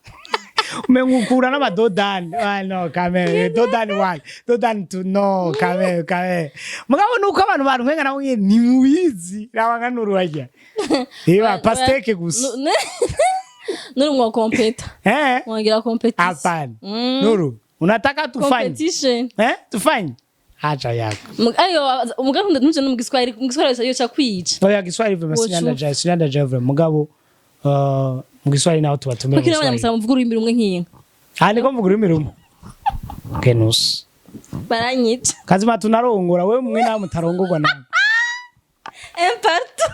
umenga ukura n'amadodani. Ah, no kame dodani one, dodani two, no kame kame. Mugabo nuko abantu bantwenga, nawe nyene ntimubizi, raba nka nururarya iba pastèque gusa. Nuru mwa competa. Eh. Mwongera competition. Hapana. Nuru, unataka tufanye Competition. Eh, tufanye hacha yako. Ayo mugabo ntuje no mu Giswahili, mu Giswahili yoca kwica. Oya, Giswahili vraiment. Wocu. Sinanda jaye vraiment, mugabo mu Giswahili naho tubatumira mu Kuko Giswahili. n'abanyamusaba muvuga ururimi rumwe nk'inka. Ah, niko mvuga ururimi rumwe kenusi. Baranyica. Kazima tunarongora, wewe mwe nawe mutarongorwa nawe. Imparto.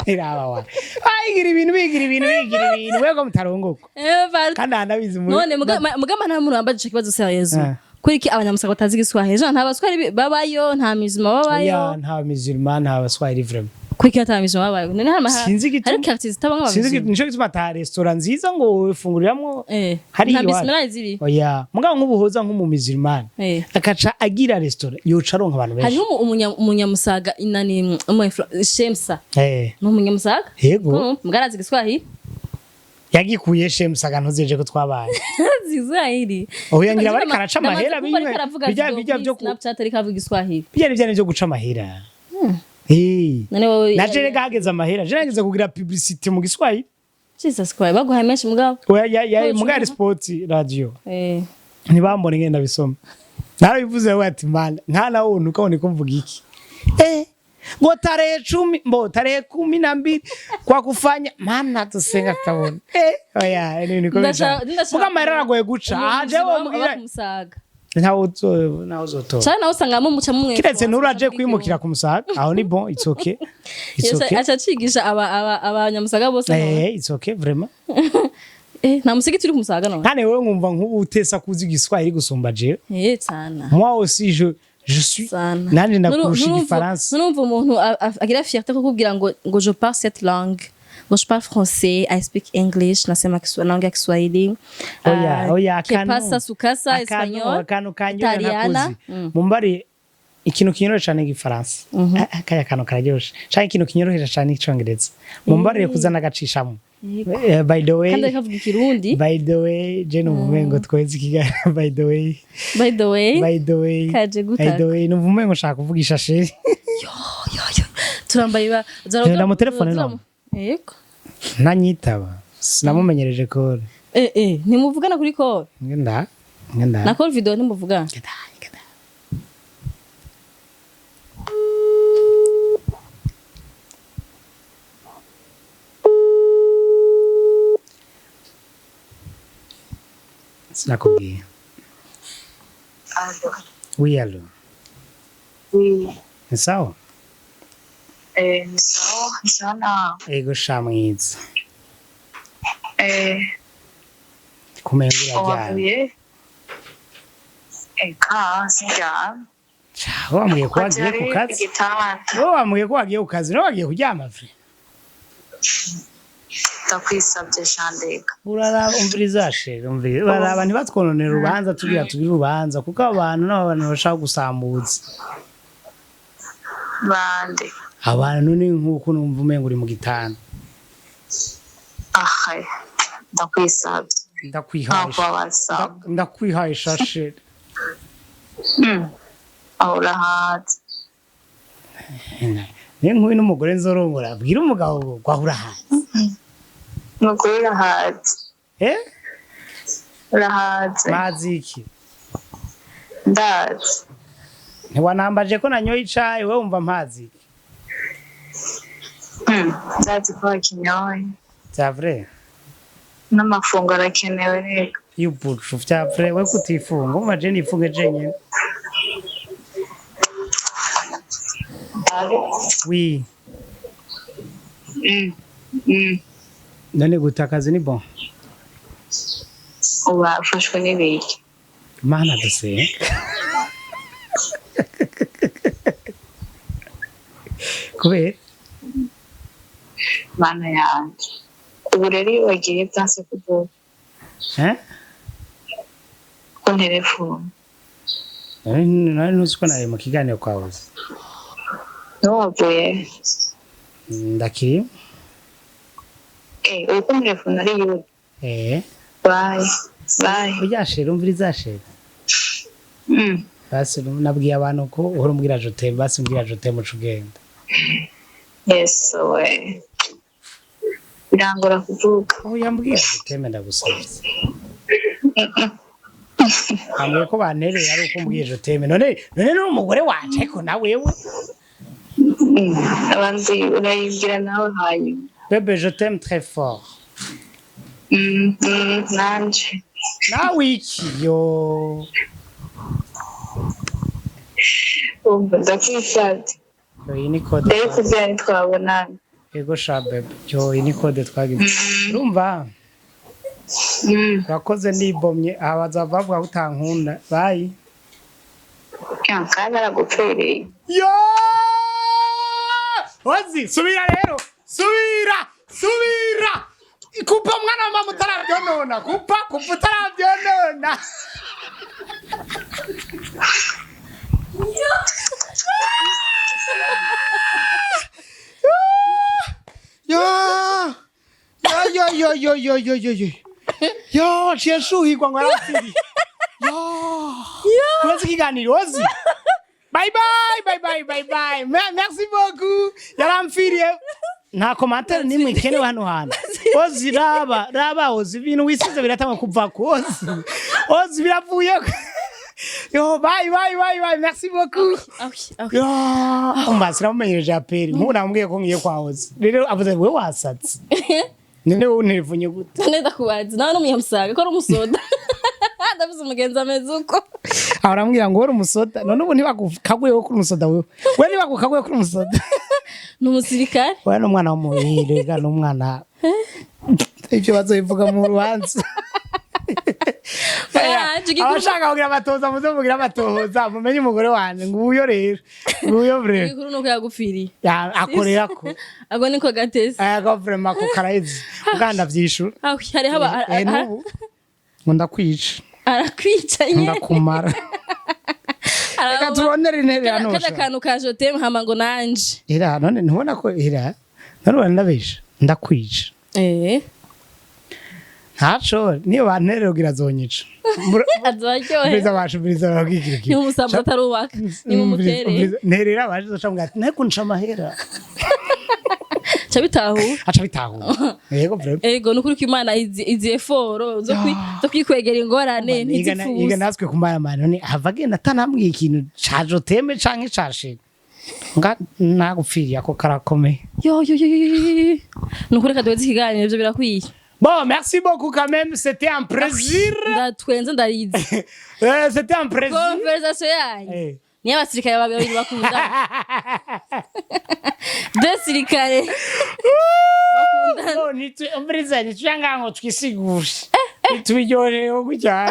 Iraba wa ayigira ibintu, bigira ibintu, bigira ibintu, wewe ko mutarongorwa. Imparto. Kandi ahanabizi muri None mugamba nta muntu wambaje ico kibazo sérieux. Eh. Kuri iki abanyamusaba batazi Igiswahili? Jean, nta baswahili babayo, nta mizima Oya, babayo. nta musulman, nta baswahili vraiment. Kuri iki ata mizima babayo? None hari Sinzi igituma. hari quartier zitabamwo Sinzi abamizima. nico gituma ata restaurant nziza ngo ufunguriramwo. Eh. Hari Nta iwacu. mizima ziri. Oya, mugabo nk'ubuhoza nk'umumusulman Eh. akaca agira restaurant, yoca aronka abantu benshi. Hariho umunyamusaga inani Shemsa. Eh. Ni umunyamusaga? Yego. Mugarazi Igiswahili? Yagikuye Shemusaga, ntuzeje ko twabaye. Arazi Igiswahili. Oya, ngira bariko araca amahera. Ndamaze kumva ariko aravuga bijya video byo kuri Snapchat ariko avuga Igiswahili. Bijya ni byo guca amahera. Eh. None wowe Na je rega hageze amahera, je nageze kugira publicité mu Giswahili. Jesus Christ, baguhaye menshi mugabo. Oya, ya Wowe mugari ucunga. sport radio. Eh. Ntibambone ngenda bisoma. Narabivuze we ati man, nkana wuntu ukabona ko mvuga iki. Eh. Ngo tarehe 10, mbo tarehe 12 kwa kufanya mana tusenga tutabona. Eh, oya, ni niko. Ndashaka- Muga amahera aragoye guca. Ah, jewe Umuntu mubwira kumusaga. Ntawe uzotora. Cyane nawe usanga mu muca mumwe. Kiretse nuraje kwimukira ku Musaga, aho ni bon, it's okay. It's okay. Aca acigisha aba aba abanyamusaga bose none. Eh, it's okay vraiment. Eh, nta musigiti uri ku Musaga none. Kane wewe nkumva nk'ubu utesa kuzi Igiswahili gusumba jewe. Eh, sana. Moi aussi je suis Sana. nanje ndakurusha igifaransa. Nurumva umuntu agira fierté kukubwira ngo je parle cette langue. Ngo je parle français, I speak English, nasema langue ya Kiswahili. Oya, Ah, oya, que akantu. pasa su casa, Akantu, espagnol. akantu kanyoye Italiana. ntakuzi. Mumbari ikintu kinyorohera cane igifaransa. Ah, ah, kaya kantu kararyoshe. Canke ikintu kinyorohera cane icongereza. Mumbarire kuzana agacishamo. Eh, by the way, Kandi ariko avuga ikirundi. By the way, je numva umengo tweze ikiganiro by the way. By the way. By the way. Kaje By gutaka. the way, numva umengo nshaka kuvugisha chéri. Yo, yo, yo. Turambaye ba. Genda mu telefone none. Yego. Ntanyitaba. Sinamumenyereje call. Eh eh, ntimuvugana kuri call. Ngenda. Ngenda. Na call video ntimuvugana. Ngenda. Ngenda. Sinakubwiye. Allo. Oui, allo. Oui. Ni sawa? Eh, ni sawa, ni sawa na Ego sha mwiza. Eh, Kumenga uraryamye. Wavuye? Eka, sindyamye. Ca, wambwiye ko wagiye ku kazi. Igitanda. Wowe wambwiye ko wagiye ku kazi, nawe wagiye kuryama vre. Ndakwisabye shandeka. Uraraba, umviriza chéri, umviriza. Uraraba ntibatwononere urubanza, tugira tugire urubanza kuko abo bantu n'abo bantu bashaka gusambuza. Bande. Abantu ni nk'uko numva umenga uri mu gitanda. Ahe, ndakwisabye. Ndakwihaye. Ntakubabaza. Ndakwihaye sha chéri. Aho urahaze. Niyo nk'uyu n'umugore nzorongora, abwira umugabo ngo ahura hanze. Nukuri urahaze. Eh? Urahaze. Mazi iki? Ndazi. Ntiwanambaje ko nanyoye icayi, wewe wumva mpazi? Ndazi ko wakinyoye. Vya vrai? N'amafunguro arakenewe rero. Y'ubucu, vya vrai? We kutifunga, umva je nifunge jenyene. Allô? Oui. None gutakaza ni bon. Uba ufashwe n'ibiki? Mana dusenga. Kubera? Mana yanje. Ubu rero iyo wagiye byanse kuvuga. Eh? Ku telefone. Nari ntuzi ko nari mu kiganiro kwawe. Niho wavuye? Ndakiri. Eh, uri ku telefone ari yuda. Eh. Bye. Bye. Urya chérie, umviriza chérie. Basi nabwiye abantu ko uhora umbwira je t'aime, basi umbwira je t'aime uca ugenda. Yes, we. Birangora kuvuga. Oya, mbwira je t'aime, ndagusavye. Ambwiye ko bantereye ari uko umbwiye je t'aime. None ni umugore wanje ariko na wewe. Abandi urayibwira nawe hanyuma. Bébé, je t'aime très fort. Nanje. Nawe iki yo? Umva ndakwisavye. Yo, iyi ni code. Ndari kugira ntitwabonana. Ego sha bébé. Yo, iyi ni code twagize. Urumva? Urakoze, ndibomye aha bazava bavuga ko utankunda. Bye. Kandi aragupfereye. Yo! Ozi, subira rero. Subira! Subira! Kupa mwana wa mama utaravyonona. Kupa, kupa utaravyonona. Yo! Yo yo yo yo yo yo yo. Yo, ciye nshuhirwa ngo arapfiriye. Yo! Tumaze ikiganiro, Ozi. Bye bye, bye bye, bye bye. Merci beaucoup. Yaramfiriye. Nta commentaire nimwe ikenewe hano hantu. Ozi, raba, raba Ozi, ibintu wisize biratangwa kuvako Ozi. Ozi biravuye. Yo, bye bye bye bye. Merci beaucoup. Ah oui. Yo, umva sinamumenyereje aperi. Nk'ubu namubwiye ko ngiye kwa Ozi. Rero avuze wewe wasatse. None wowe unterevunye gute? None ndakubaza nawe n'umunyamusaga ko ari umusoda, ndavuze umugenzi ameze uko. Aho aramubwira ngo uri umusoda. None ubu ntibagukaguyeho kuri umusoda wewe. We ntibagukaguye kuri umusoda. Ni umusirikare. Oya, ni umwana w'umuhire, ni umwana. Ibyo bazobivuga mu rubanza. Ah, Abashaka kugira amatoza, muze mugira amatoza, mumenye umugore wanje nguyo rero. Nguyo vraiment. Igikuru nuko yagupfiriye. Ya, akorera ko. Ako niko gatese. Ego vraiment ko karayizi. Uganda vyishura. Ah oui, hariho Eh, n'ubu ngo ndakwica, arakwica nyene. ndakumara. Reka tubonere intebe hano. Kada kantu ka je t'aime hama ngo nanje. Ira none ntubona ko ira none ubona ndabesha, ndakwica. Ntaco niyo banterera kugira zonyica. Azaryohe. Umviriza basha, umviriza babwikira iki. Ni umusambi atarubaka. Ni mumutere. Nterera baje zoca ati nteko nca amahera. Ca bitahura. Aca bitahura. Yego vraiment. Ego nukuri ko Imana izi effort zo kwikwegera ingorane Yiga ntizipfuza. Natwe kumara none hava agenda atanambwiye ikintu ca je t'aime canke ca chérie. Nga nagupfiriye ako karakomeye. Yo yo yo yo yo. Nukuri kaduheze ikiganiro, ivyo birakwiye. Bon, merci beaucoup quand même, c'était un plaisir. Ndatwenze ndarize. C'était un plaisir. Conversation yanyu. Niyo abasirikare babiri bakundana. Deux sirikare bakundana. Oh, umviriza nitwe ngo twisigure. Tubiryohereho gutya.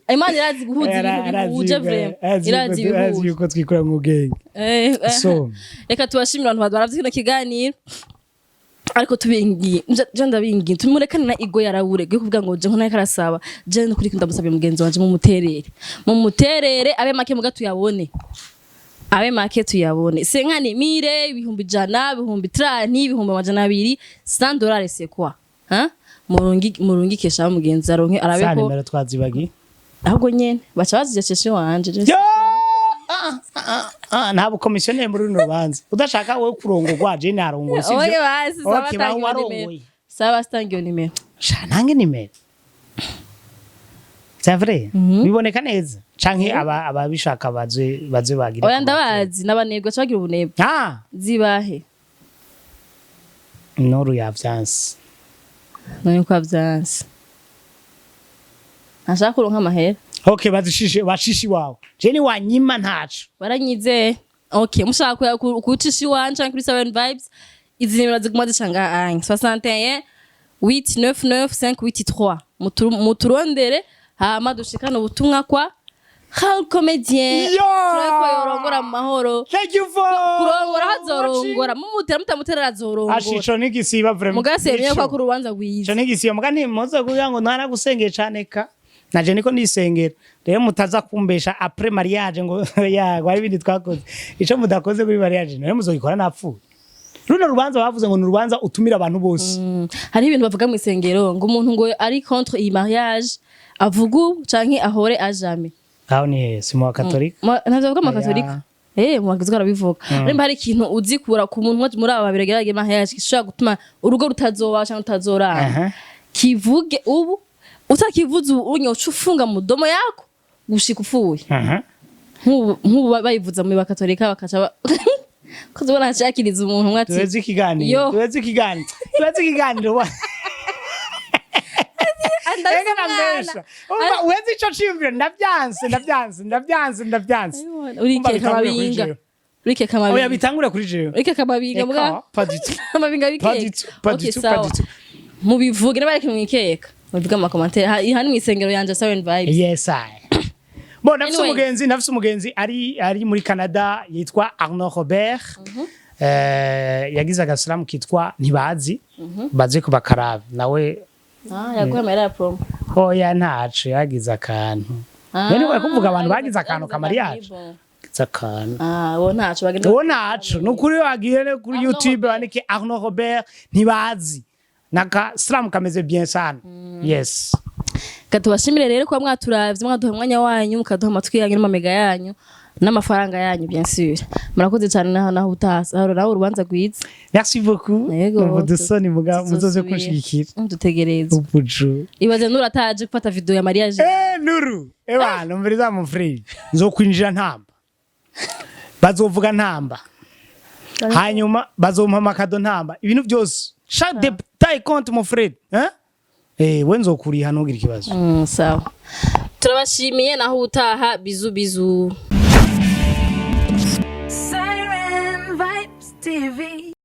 Imana irazi guhuza ibintu bihuje vraiment. Irazi Irazi ibihuza. yuko twikura mu bwenge. So, Reka tubashimire abantu baravye kino kiganiro. Ariko tubingiye, je ndabingiye tumurekane na ego yarabure yo kuvuga ngo je nko karasaba je nukuri ndamusabye mugenzi wanje mumuterere abe make muga tuyabone, abe make tuyabone, senkani mire, 100,000, 30,000, 200,000, $100, c'est quoi hein? Murungi murungikesha mugenzi aronke arabe Sa ko nimero twazibagiye. Ahubwo nyene baca bazijesheshe wanje. Yo! Ah, ah, ah, nta bukomisiyoneri muri runo rubanza. Udashaka wowe kurongorwa, je narongoye, sivyo? Oye basi saba Okay, tanga iyo warongoye. nimero, saba tanga iyo nimero. Sha nange nimero. C'est vrai, biboneka neza canke aba ababishaka baze bagire Oya, ndabazi n'abanebwe, baca bagira ubunebwe. Ah. Zibahe? Noru yavyanse. None ko avyanse, ntashaka kuronka amahera. Okay, bazishishe bashishi wawe, je ni wanyima ntaco. Baranyizeye. Okay, mushaka kucisha iwanje canke kuri Seven Vibes, izi nimero ziguma zica ngaha anya: 61 899 583. Muturondere hama dushikane ubutumwa kwa Hal Comedien. Yo! Turabe ko yorongora mu mahoro. Thank you for Kurongora hazorongora, mumutera mutamutera azorongora. Ashico nigisiba vraiment. Mugasemye ko Ico. akora urubanza Ico rwiza. nigisiba muga ntimuze kugira ngo ntaragusengeye cane, ka naje niko nisengera rero, mutaza kumbesha après mariage ngo yago hari ibindi twakoze. Ico mudakoze kuri mariage nawe muzogikora napfuye. Runo rubanza bavuze ngo ni urubanza utumira abantu bose. Hariho ibintu bavuga mu isengero ngo umuntu ngo ari contre iyi mariage avuga ubu canke ahore ajame. Aho ni he? Si mu bakatolika? Ntavyo bavuga mu bakatolika. Eh, mu bakatolika barabivuga. Nimba hari ikintu uzikura ku muntu umwe muri aba babiri agerageza mariage gishobora gutuma urugo rutazoba canke rutazorama, kivuge ubu. Utakivuze ubu unye uca ufunga mudomo yako gushika upfuye. Nk'ubu bayivuza mu bakatolika bakaca ko tubona hacakiriza umuntu umwe ati Tuheze ikiganiro. Yo. Tuheze ikiganiro, tuheze ikiganiro. Andafise Ega umwana. nambesha. Umva, uheze ico ciyumviro, ndavyanse, ndavyanse, ndavyanse, ndavyanse. Umva, Urikeka bitangure kuri amabinga. jewe. Urikeka Oya, amabinga. bitangure kuri jewe. Urikeka amabinga mbwa. Eka, pas du tout. Amabinga Pas du bikeka. tout, pas du Okay, tout, pas sawa. du tout. Mubivuge niba ariko mwikeka, mubivuge mu makomantere. Hano mw'isengero yanje Seven Vibes. Yes, I. Bon, nafise Anyway. umugenzi, nafise umugenzi ari muri Canada yitwa Arnaud Robert. Yagize agasalamu kitwa Ntibazi. Baze kubakarabe. Nawe. Ah, yaguha amahera ya promo? Oya, ntaco, yagize akantu. Ah, None ko kuvuga abantu bagize akantu yagize ka mariage. akantu. Yagize akantu. Ah, wo ntaco bagenda. Uwo ntaco. Nukuri wagiye ne kuri Arnaud YouTube Robert. bandike Arnaud Robert Ntibazi. Naka slam kameze bien sana. Yes. Katubashimire rero kuba mwaturavye, mwaduha umwanya wanyu, mukaduha amatwi yanyu n'amamega yanyu n'amafaranga yanyu, bien sûr. Murakoze cyane. Naho utasa naho urubanza rwiza. Merci beaucoup. Yego. Ubudusoni muga muzoze Tuzosubira. kunshigikira. Dutegereze. Ubuju. Ibaze Nuru ataje gufata video ya mariage. Eh, Nuru. Ewa, numviriza mu free. Nzokwinjira ntamba. Bazovuga ntamba. Hanyuma bazompa amakado ntamba. Ibintu byose. Chaque détail compte, mon frère. Hein? Eh, we nzokuriha, ntugire ikibazo. Sawa, turabashimiye. Naho utaha, bisous bisous. Siren Vibes TV.